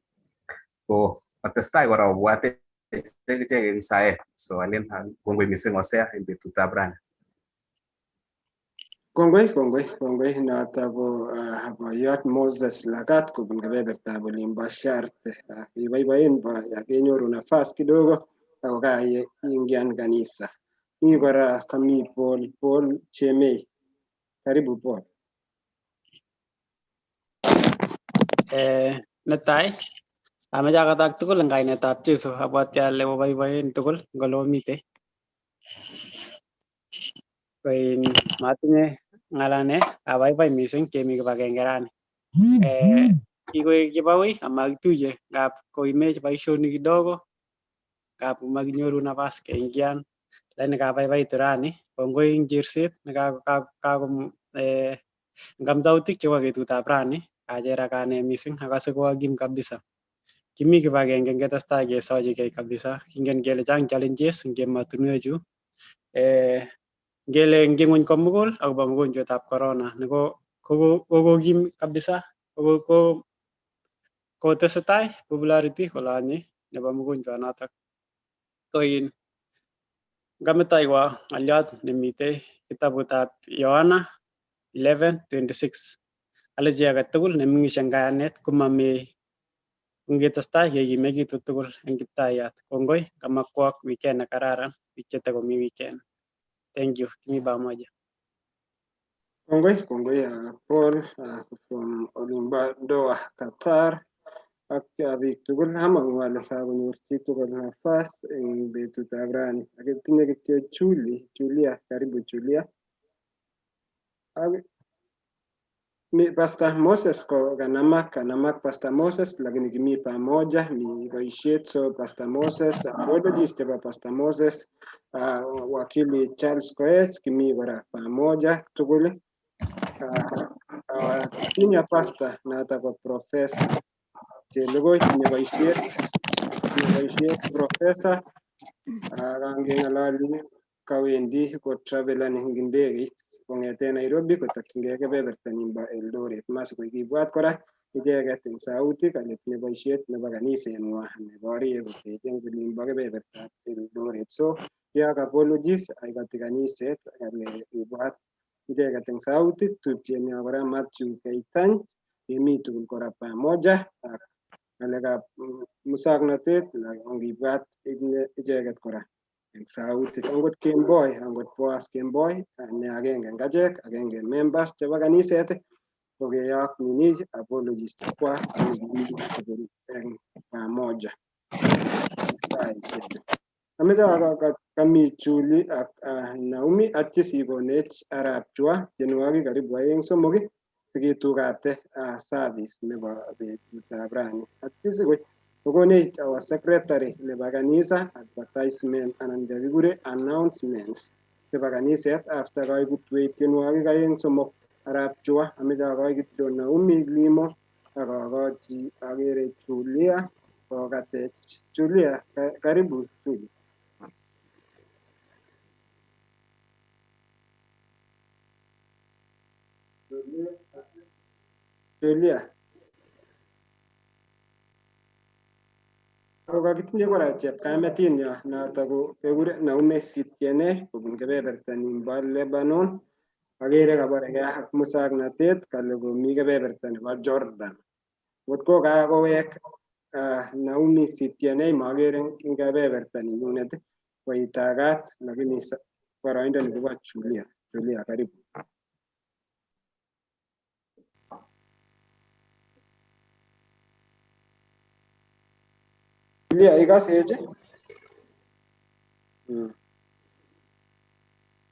Ko otestai kora obwatech ichek eng saet. So alen kongoi mising Hosea eng betutab rani.
Kongoi, kongoi, kongoi. Noto ko boyot Moses Lagat kobun kebebertab olimbo Sharte. Iboiboen kenyoru nafas kidogo ako kaingian kanisa. Mi kora kami Paul, Paul Chemei. Karibu Paul.
Netai amache akatak tugul eng kainetab Jesu. Abwati ale oboiboen tugul eng ole omite. Koin matinye ng'alane, abaibai mising kemi kibagenge rani. Kikoek chebo wui amakituye ngap koimech boisionik kidogo, ngap makinyoru nafas keingian, lakini kabaibaitu rani. Kongoi eng cherset nekako eng amdautik chebo betutab rani kacherak ane mising akase koakim kabisa. Kimi kibagenge ngetestai kesochigei kabisa. Kingen kele chang challenges eng emotinwechu. Ngele eng ng'wony komugul akobo mogonjwetab corona neko kokokim kabisa ko kotesetai popularity kolonye nebo mogonjwanotok. Koin ngametoiwo ng'olyot nemitei kitabutab Yohana 11:26 ale chi age tugul nemeng'ishe eng kayanet komamei. Ngetestai kekimekitu tugul eng Kiptayat. Kongoi kamakwok weekend nekararan biik chetakomi weekend. Thank you. Kimi pamoja.
Kongoi, kongoi Paul from olimbo Doha, Qatar. Ak biik tugul among'u ale kakonyor chitugul nafas eng betutab rani. Ak itinye kityo Julie, Julia, karibu Julia. Ak mi Pastor Moses ko kanamak Pastor Moses, lakini kimi pamoja mi boisiet. So Pastor Moses, apologies chebo Pastor Moses, wakili Charles Koech kimi kora pamoja tugul. Senior pastor noto ko Professor Chelugui tinye boisiet professor. Kangeng'ololi kawendi ko travelan eng ndegeit kong'eten Nairobi kotokyingei kebeberta nimbo Eldoret. Masikoi kibwat kora icheket eng sautik kole tinye boisiet nebo kanisenwa neborie koteche eng olimbo kebebertab Eldoret. So kiyak apologies aikoti kaniset kale ibwat icheket eng sautik. Tupchenyo kora Matthew Keitany kemi tugul kora pamoja ak ng'alekab muswoknotet ongibwat icheket kora eng sautik. Angot Kemboi, angot Boaz Kemboi ne agenge eng achek, agenge en members chebo kaniset kokeyok nini apologies chekwak tugul eng pamoja. Saisiek. Ameche kami Julie ak Naomi atya sikonech arap Chua tienwogik karibu aeng somok sikitukate service nebo betutab rani. Atya sikoi kokonech our secretary nebo kanisa advertisement anan chekikure announcements chebo kaniset after kaibutwech tienwogik aeng somok arap Chua. Ameche akoi kityo Naomi Limo ak akochi akere Julia kokatech. Julia, karibu Julia. Julia. Ako kakitinye kora chepkametinyo noto ko kekure Naume Sitiene kobun kebeberta nimbo Lebanon. Akere kabarekee ak musaknatet kale komi kebeberta nebo Jordan. Ngot ko kakowek Naomi Sitienei makere eng kebeberta ninyunet koitagat lakini boroindo ni kobo Julia. Julia, karibu. Julia, ikasech?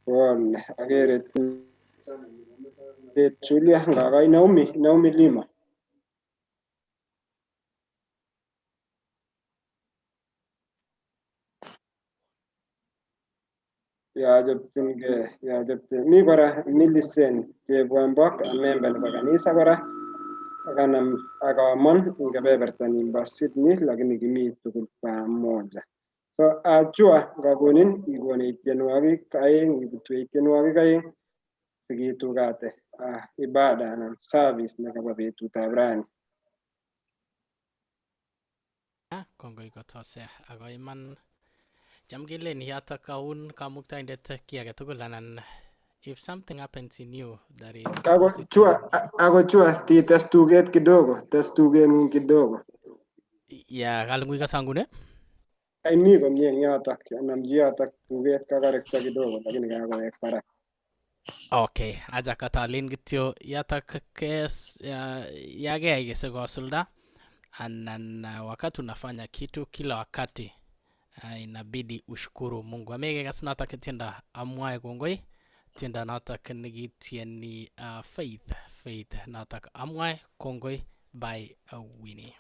Pole, akere Julia ngakoi Naomi, Naomi Lima. Yachopchinkei, yachopchin. Mi kora Millicent Chepwambok, a member nebo kanisa kora, akanam akamon eng kebeberta nimbo Sydney, lakini kimi tugul pamoja. So achua ngakonin ikonech tienwogik aeng, ibutwech tienwogik aeng sikitukate ibada anan service nekabo betutab rani.
Kongoi kotose ako iman cham kelen yotok aun kamuktaindet kiy agetugul anan if something happens in you that is
Ako
positive.
chua, ako chua tites tuget kidogo, tes tugeng'ung kidogo.
Ya kalungui kasangune.
Ai mi komie eng yotok, namchi yotok tuget kakarekto kidogo lakini kakowek barak.
Okay, aja katalin kityo yatak kes yagei sikosulda anan wakati unafanya kitu kila wakati inabidi ushukuru Mungu. Amekekas notok tiendo amwae kongoi tiendo notok nekitieni Faith Faith notok amwae kongoi by Winnie.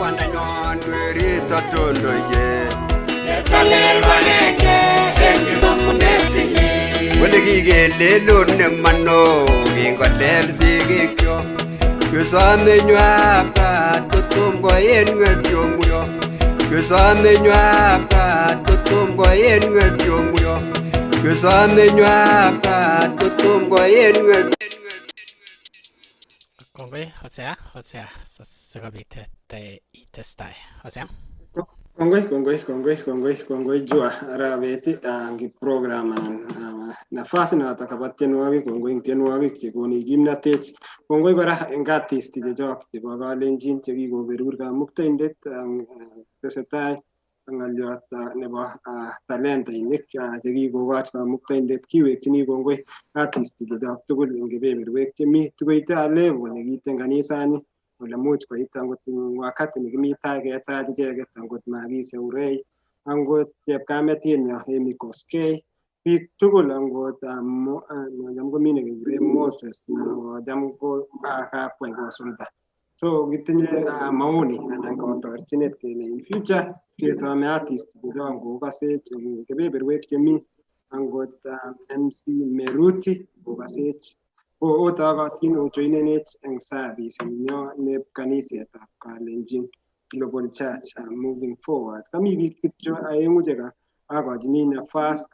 Kwandanyon werito tondoye.
Kalel kwagenge eng kipkomunetilil.
Ole kikelelun nemano kingolel sigikyok. Kisome nywap kat kotom koen ng'etyomuyo. Kisome nywap kat kotom koen ng'etyomuyo. Kisome nywap kat kotom koen ng'etyomuyo.
Kongoi Hosea, Hosea sikobit itestai. Hosea.
Kongoi, kongoi, kongoi, kongoi, kongoi Jua Arabet angi program anan nafasi noto kabo tienwogik, kongoi eng tienwogik chekoni kimnatet. Kongoi kora eng artist chechok chebo Kalenjin chekikoberur Kamuktaindet tesetai ng'olyot nebo talentainik chekikokoch Kamuktaindet. Kiwekchini kongoi artist chechok tugul eng kebeberwek chemi tukoite level nekiite kanisani ole much koit angot eng wakati nekimi tai ketach icheket angot Maggie Seurei angot chepkametinyo Amy Koskei biik tugul angot cham komi nekekure Moses cham ko kakwai kosulda. So kitinye maoni anan kotorchinet kele in future kesome artist chechok kokasech eng kebeberwek chemi angot MC Meruti kokasech otokotin ojoinenech eng service ninyo neb kanisetab Kalenjin Global Church moving forward. Kami biik kityo aeng'u cheka akochini nafas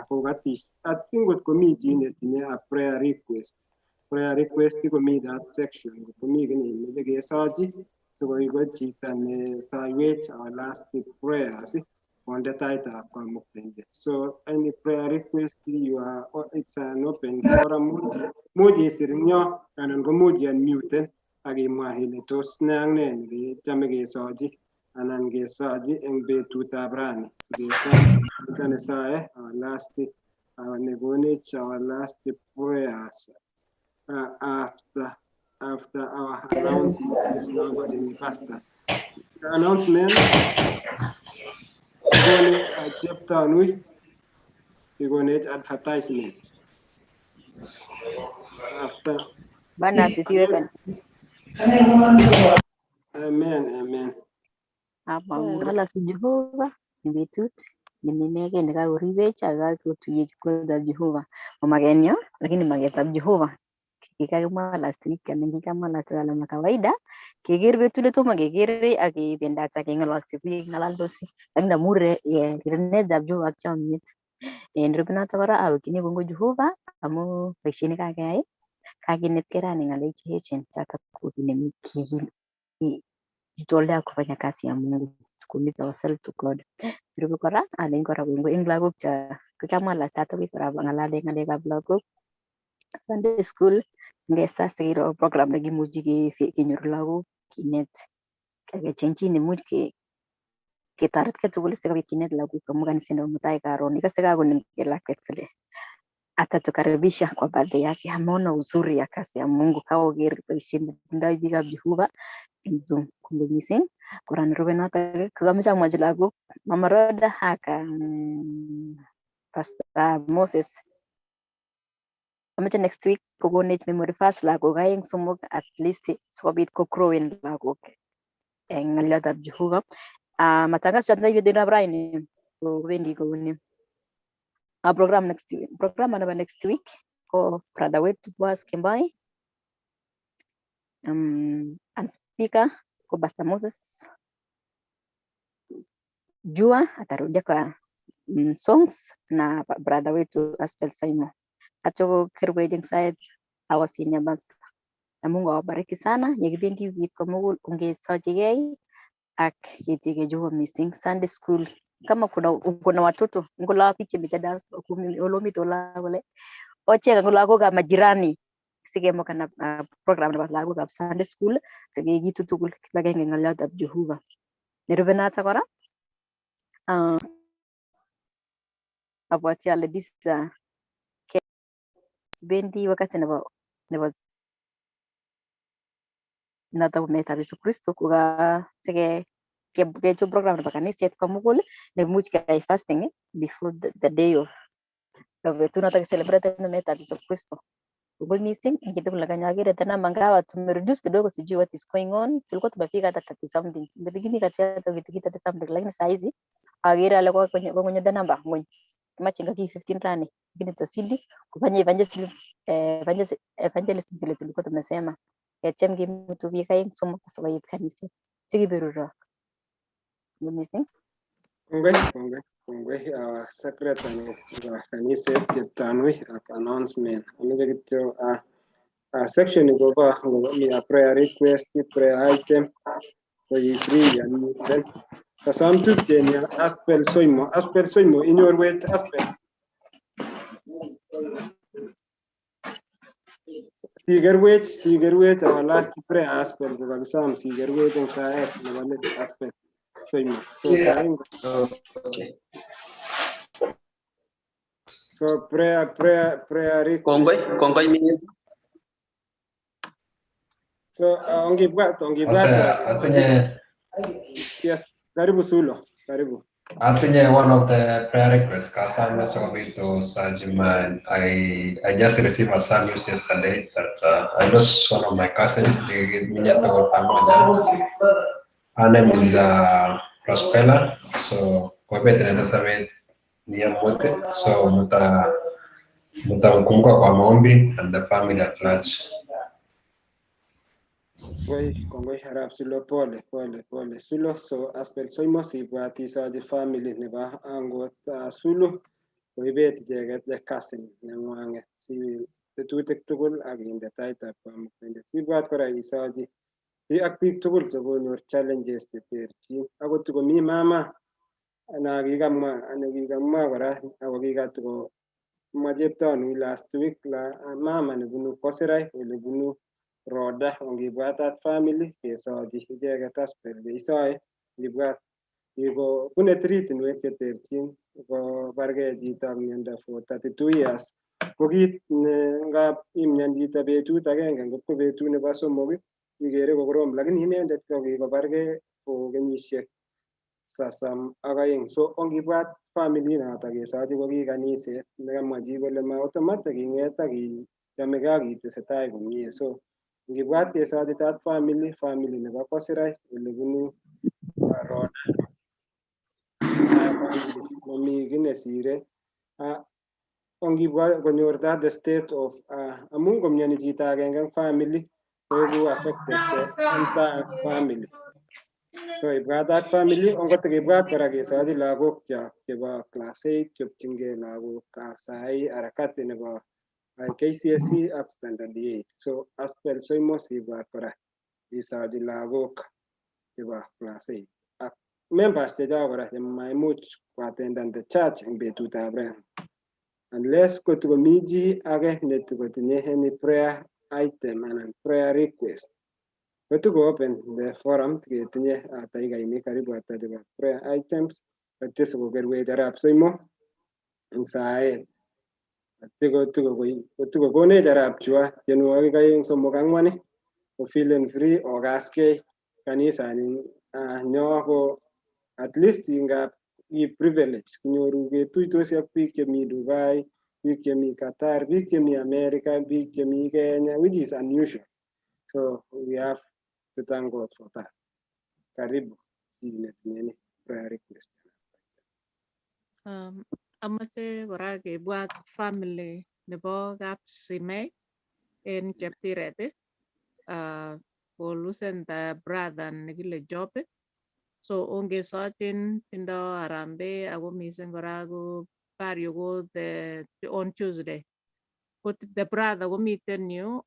kokatish. Atin ngot komi chi netinye a prayer request. Prayer request komi that section. Ngot komi kiy neimeche kesochi sikoik ko chito nesoiwech our last prayers konde taitab Kamuktaindet. So any prayer request you are, it's an open forum. Much isir eng yo anan ko much unmuten ak imwa ile tos ne ak ne nekechome kesochi anan kesochi eng betutab rani. Sikesochi chito nesoe our last nekonech our last prayers after our announcement is now got pastor. Announcement kikone Cheptanui kikonech advertisement after.
Bwana asifiwe kanisa.
Amen, amen.
Apa kalasu Jehova ni betut ne inegei nekakoribech ak kakotuyech kotab Jehova. Mamakenyo lakini maketab Jehova. Kikakimwa last week anan kikamwa last week kama kawaida keker betut netomo kekere ak kebendat ak keng'ololse biik ng'alaldosi lakini amun rirenetab Jehova ak chomyet. En nerube notok kora awekchini kongoi Jehova amu boisiet nekakeyai kakinetkei rani ng'alek cheechen chotok ko kujitolea kufanya kazi ya Mungu, to commit ourselves to God. Nerube kora alen kora kongoi eng lagok cha kikamwa last week kora ng'alale ng'alekab lagok Sunday school ngesa sikiro program nekimuchi kenyor lagok kinet kecheng chi nemuch ketoretkei tugul sikobit kinet lagok amu kaniset nebo mutai karon ikase kakonemgei lakwet kole atatukaribisha kwa birthday yake. Ameona uzuri ya kazi ya Mungu, kakoker boisiet netindoi biikab Jehova eng Zoom. Kongoi missing. Kora nerube notok kokameche amwachi lagok Mama Roda ak Pastor Moses ameche next week kokonech memory verse lagok aeng somok at least sikobit kogrowen lagok eng ng'olyotab Jehova. Matangazo choton betutab raini kowendi kouni. Program next week, program nebo next week ko brother wetu Boaz Kemboi and speaker ko Pastor Moses Jua atarudia kwa songs na brother wetu Aspel Simon. Atoko kerwech eng sait our senior pastor. Na Mungu awabariki sana yekibendi wikit komugul ongesochigei ak ketikei Jehova missing. Sunday school kama kuna watoto ngo biik chemiten darasa olomiten olak kole ochek ngo lagokab majirani sikemokan program nebo lagokab Sunday school sikekitu tugul kibagenge ng'olyotab Jehova. Nerube notok kora abwati ale this bendi wakati nebo notok meetab Yesu Kristo koka sike kechop program nebo kaniset komugul nemuch keyai fasting before the day of betut notok celebrate meetab Yesu Kristo. Kongoi missing eng chitugul lakini akere tena mangawa tumereduce kidogo, sijui what is going on. Tulikuwa tumefika hata 30 something, lakini kati ya 30 something, lakini saa hizi akere ale konyo the number ng'ony machinga ki 15 rani, lakini tutazidi kufanya evangelism, evangelism vile tulikuwa tumesema ketiem kimutu biik aeng somok asikoit kaniset sikiberurok. Kongoi missing.
Kongoi, kongoi, kongoi. Secretary nebo kaniset Cheptanui ak announcement. Ameche kityo section ni kobo mi a prayer request, prayer item, ko i free yan miten. Kasam tupchenyi Aspel Soimo. Aspel Soimo, inyorwech Aspel. Sikerwech, sikerwech our last prayer Aspel kokakisam sikerwech eng saet nebo let Aspel Soimo. So
Yeah.
sahi
Okay.
So prayer request.
Kongoi, kongoi minister.
So ongibwat
Ase atinye
Yes, karibu Sulo, karibu.
atinye one of the prayer requests kasame sikobit to I just received a sad news yesterday that I lost one of my cousin nikiminye tugul pamoja. Her name is Prospella. So koibet inendet sobet niamut, so mutamkumbuka kwa maombi and the family at large.
Kongoi, kongoi arap Sulo, pole, pole, pole Sulo. So Aspel Soimo sibwat isochi family nebo angot Sulu koibet icheket le cousin neng'wang'et si tetutik tugul ak inde taitab Kamuktaindet. Sibwat kora isochi ak biik tugul chekonyor challenges cheterchin akot komi mama na kikamwa ana kikamwa kora ako kikatukomwa Cheptanui last week la mama nebunu Kosirai ole bunu Roda ongibwatat family kesochi icheket Aspel yeisoe ngibwat kikobune tritinwek cheterchin kobargei chito ak miondo for 32 years ko kit ne ngap imyan chito betut agenge ngot ko betut nebo somok ikere kokorom lakini inendet ko kikobargei ko kenyisiek 32. So ongibwat family noto kesochi ko ki kaniset nekamwa chi kole ma automatic ing'et ak ichomegei ak itesetai komie. So ngibwat kesochi that family, family nebo Kosirai ole bunu Roda family mami kiy nesire ongibwat konyor that the state of amun komioni chito agenge eng family koeku affected the entire family. So ibwatat family ongotikibwat kora kesochi lagok kyok chebo class 8 chopchingei lagok sai harakati nebo KCSE ak standard 8. So Aspel Soimo sibwat kora isochi lagok chebo class 8 ak members chechok kora chemaimuch koatendan the church eng betutab ra unless kotikomi chi age netikotinye any prayer item anan prayer request kotiko open the forum ketinye dakikainik karibu ata chebo prayer items atya sikokerwech arap Soimo eng saet atikokonech arap Chua tienwogik aeng somok ang'wan ko feeling free okaskei kanisani nyo ko at least ngap i privilege kinyoru ketuitosi ak biik chemi Dubai, biik chemi Qatar, biik chemi America, biik chemi Kenya, which is unusual. So we have to thank God for that. Karibu chi netinye ni prayer request.
Amache kora kebwat family nebo Kapsimei en Cheptiret kolusen the brother nekile Job. So ongesochin tindo harambee ako missing kora ko Bario ko the on Tuesday. Ko the brother komiten yu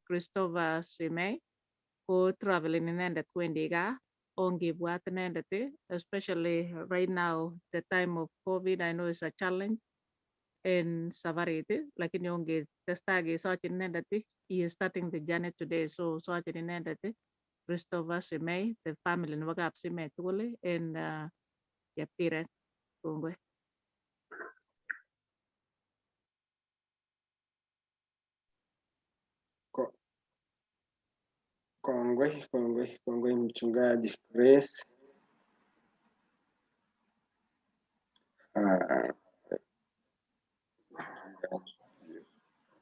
Christopher Simei ko traveling inendet kwendi gaa ongebwat inendet especially right now the time of COVID. I know it's a challenge in safarit lakini ongetestai kesochin inendet. He is starting the journey today, so sochin inendet Christopher Simei, the family nebo Kapsimei tugul en Cheptiret. Kongoi.
Kongoi, kongoi, kongoi mchungaji Grace.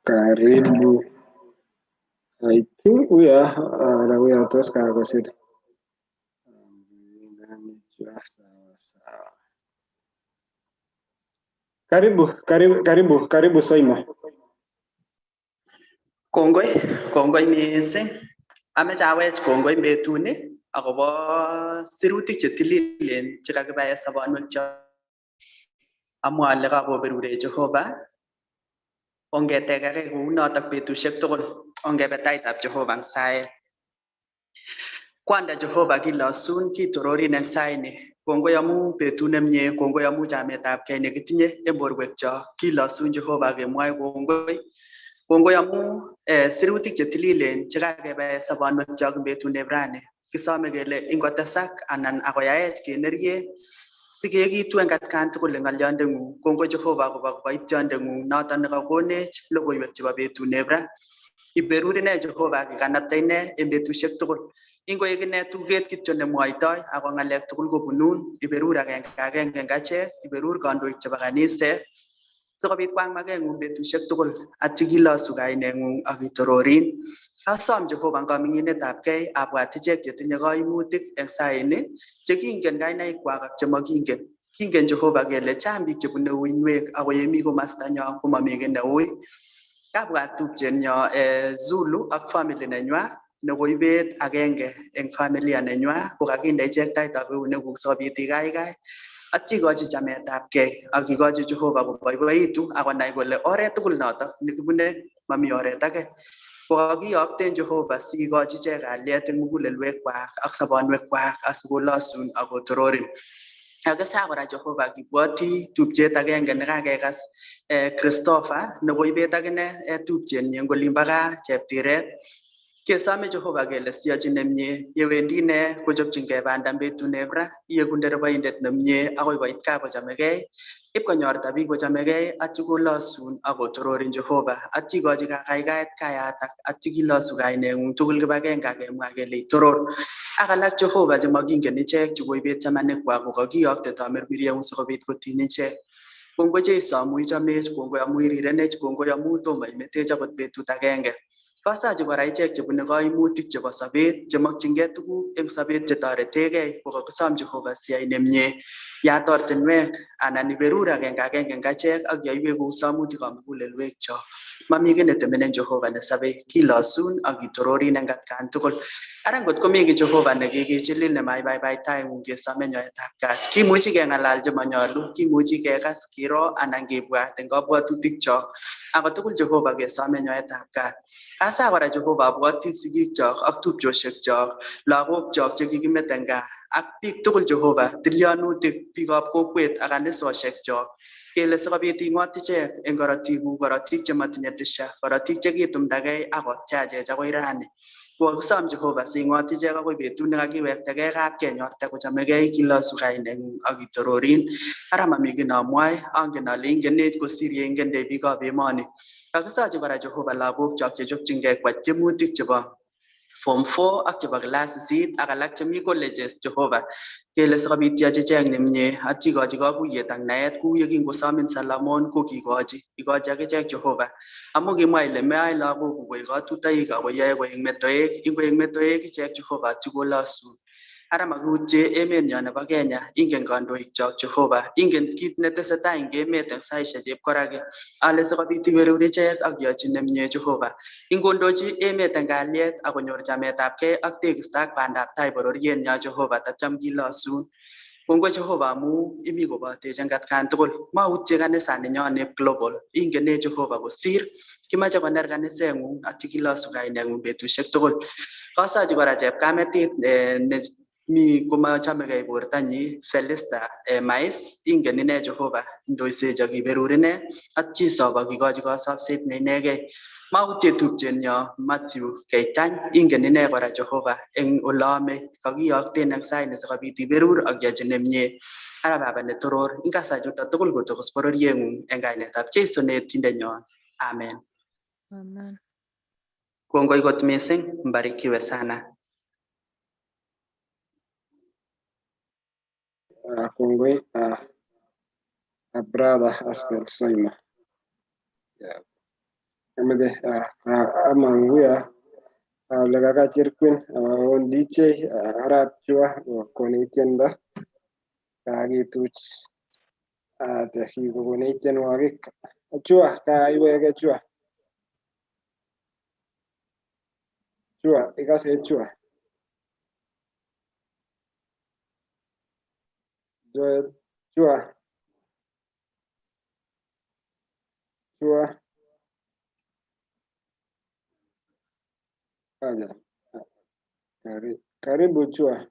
Karibu. I think we are we are tos kakosir. Sawa sawa. Karibu, karibu, karibu, karibu Soimo.
Kongoi, kongoi mising. Ameche awech kongoi betuni akobo sirutik chetililen chekakibai en sobonwekchok. Amwa ale kakoberurech Jehova. Ongetekake kounotok betusiek tugul. Ongebe taitab Jehova eng saet. Kwanda Jehova kilosun kitororin eng saini. Kongoi amu betut nemie, kongoi amu chametabgei nekitinye eng borwekchok. Kilosun Jehova kemwoe kongoi. Kongoi amu sirutik chetililen chekakebai en sobonwekchok eng betut rani. Kisome kele ingotesak anan akoyaech kenerye sikekitu eng atkan tugul eng ng'olyondeng'ung. Kongoi Jehova akobo kiboityondeng'ung noton nekakonech logoiwek chebo betut ra. Iberur ine Jehova ak ikanapta ine eng betusiek tugul. Ingoek ine tuget kityo nemwoitoi ako ng'alek tugul kobunun. Iberur agenge agenge eng achek, iberur kandoik chebo kaniset sikobit kwang makeng'ung betusiek tugul atya kilosu kaineng'ung ak kitororin. Asom Jehova eng kaming'inetab gei abwat ichek chetinye kaimutik eng saini chekingen kainaikwak ak chemakingen. Kingen Jehova kele chang biik chebune uinwek ako yemi komastanyo komami kiy neui. Kabwat tupchenyo Zulu ak family nenywa nekoibet agenge eng familia nenywa kokakinde ichek taitab eunekuk sikobit ikaikai atya ikochi chametabgei ak ikochi Jehova koboiboitu akonai kole oret tugul notok nekibune mami oret age. Kokakiyokten Jehova sikochi ichek kalyet eng mugulelwekwak ak sobonwekwak asikolosun akotororin. Kakisa kora Jehova kibwoti tupchet agenge nekakekas Christopher nekoibet akine tupchenyi eng olimbo gaa Cheptiret. Kesome Jehova kele siyochi nemie yewendi ine kochopchingei banda eng betut ra ieku ndereboindet nemie akoi koit gaa kochamegei ipkonyorta biik kochamegei atya kolosun akotororin Jehova atya ikochi kakaikaet kayatak atya kilosu kaineng'ung tugul kibagenge akemwa kele itoror ak alak Jehova chemakingen ichek chekoibet chamanikwak kokakiyokte tamirmirieng'ung sikobit kotiny ichek. Kongoi Jeiso amu ichomech, kongoi amu irirenech, kongoi amu tomo imetech akot betut agenge. Kasachi kora ichek chebune kaimutik chebo sobet chemokyingei tuguk eng sobet chetoretegei kokakisom Jehova siyai nemie. Yat ortinwek anan iberur agenge agenge eng achek ak yoiwek kou somutikab mugulelwekchok. Mami kiy netemenen Jehova nesobei, kilosun ak kitororin eng atkan tugul. Ara ngot komi kiy Jehova nekikechilil nemaibaibait taing'ung kesome nyoetab kat. Kimuchi keng'alal chemanyolu, kimuchi kekas, kiro anan kibwat eng kabwatutikchok. Ako tugul Jehova kesome nyoetab kat. Asa kora Jehova abwoti sigikchok ak tupchosiekchok, lagokchok chekikimete eng gaa ak biik tugul Jehova, tilyanutik, biikab kokwet ak kanisosiekchok. Kele sikobit ing'ot ichek eng korotikuk, korotik chematinye tisha, korotik chekitumdakei ak kotchachech akoi rani. Kokakisom Jehova sing'ot ichek akoi betut nekakiwektakei kapkenyorte kochamegei kilosu kaineng'ung ak kitororin. Ara mami kiy neamwoe, angen ale ingenech kosir yeingende biikab emoni. Kakisochi kora Jehova lagokchok chechopchingei kwa tiemutik chebo form 4 ak chebo class 8 ak alak chemi colleges Jehova kele sikobit iyochi ichek nemie atya ikochi kakuyet ak naet kou yekingosomin Solomon kokikochi ikochi akichek Jehova amu kimwa ile meyoe lagokuk koek katutoik ako yoe koek metoek ingoek metoek ichek Jehova atya kolosun. Ara makiutye emenyo nebo Kenya, ingen kandoikchok Jehova, ingen kit netesetai eng emet eng saishek chepkoraki. Ale sikobit iberur ichek ak yochi nemie Jehova. Ingondochi emet eng kalyet ak konyor chametabgei ak tekisto ak bandab tai bororienyo Jehova tatyam kilosun. Kongoi Jehova amu imi kobotech eng atkan tugul. Mautye kanisa nenyo nep Global. Ingenech Jehova kosir. Kimache koner kaniseng'ung atya kilosu kaineng'ung betusiek tugul. Kasochi kora chepkametit ne mi komachamegei bortanyi Felista Mais ingen ine Jehova indoisechi ak iberur ine ak chisop ak ikochi kosopset ne inegei. Mautye tupchenyo Matthew Keitany ingen ine kora Jehova eng oleame kakiyokten eng saini sikobit iberur ak yochi nemie. Ara Baba netoror ingasa chuto tugul kotokos bororieng'ung eng kainetab Jesu neetindenyon. Amen.
Amen.
Kongoi kot mising, mbarikiwe sana.
Kongoi brother Asbel Soima. Yeah. Amache amang'u ya ale kakachir Queen on DJ arap Chua konech tiendo. Kakituch kokonech tienwogik. Chua, kaiwege Chua. Chua, ikase Chua. Joel, Chua. Chua. Aja. Karibu Chua.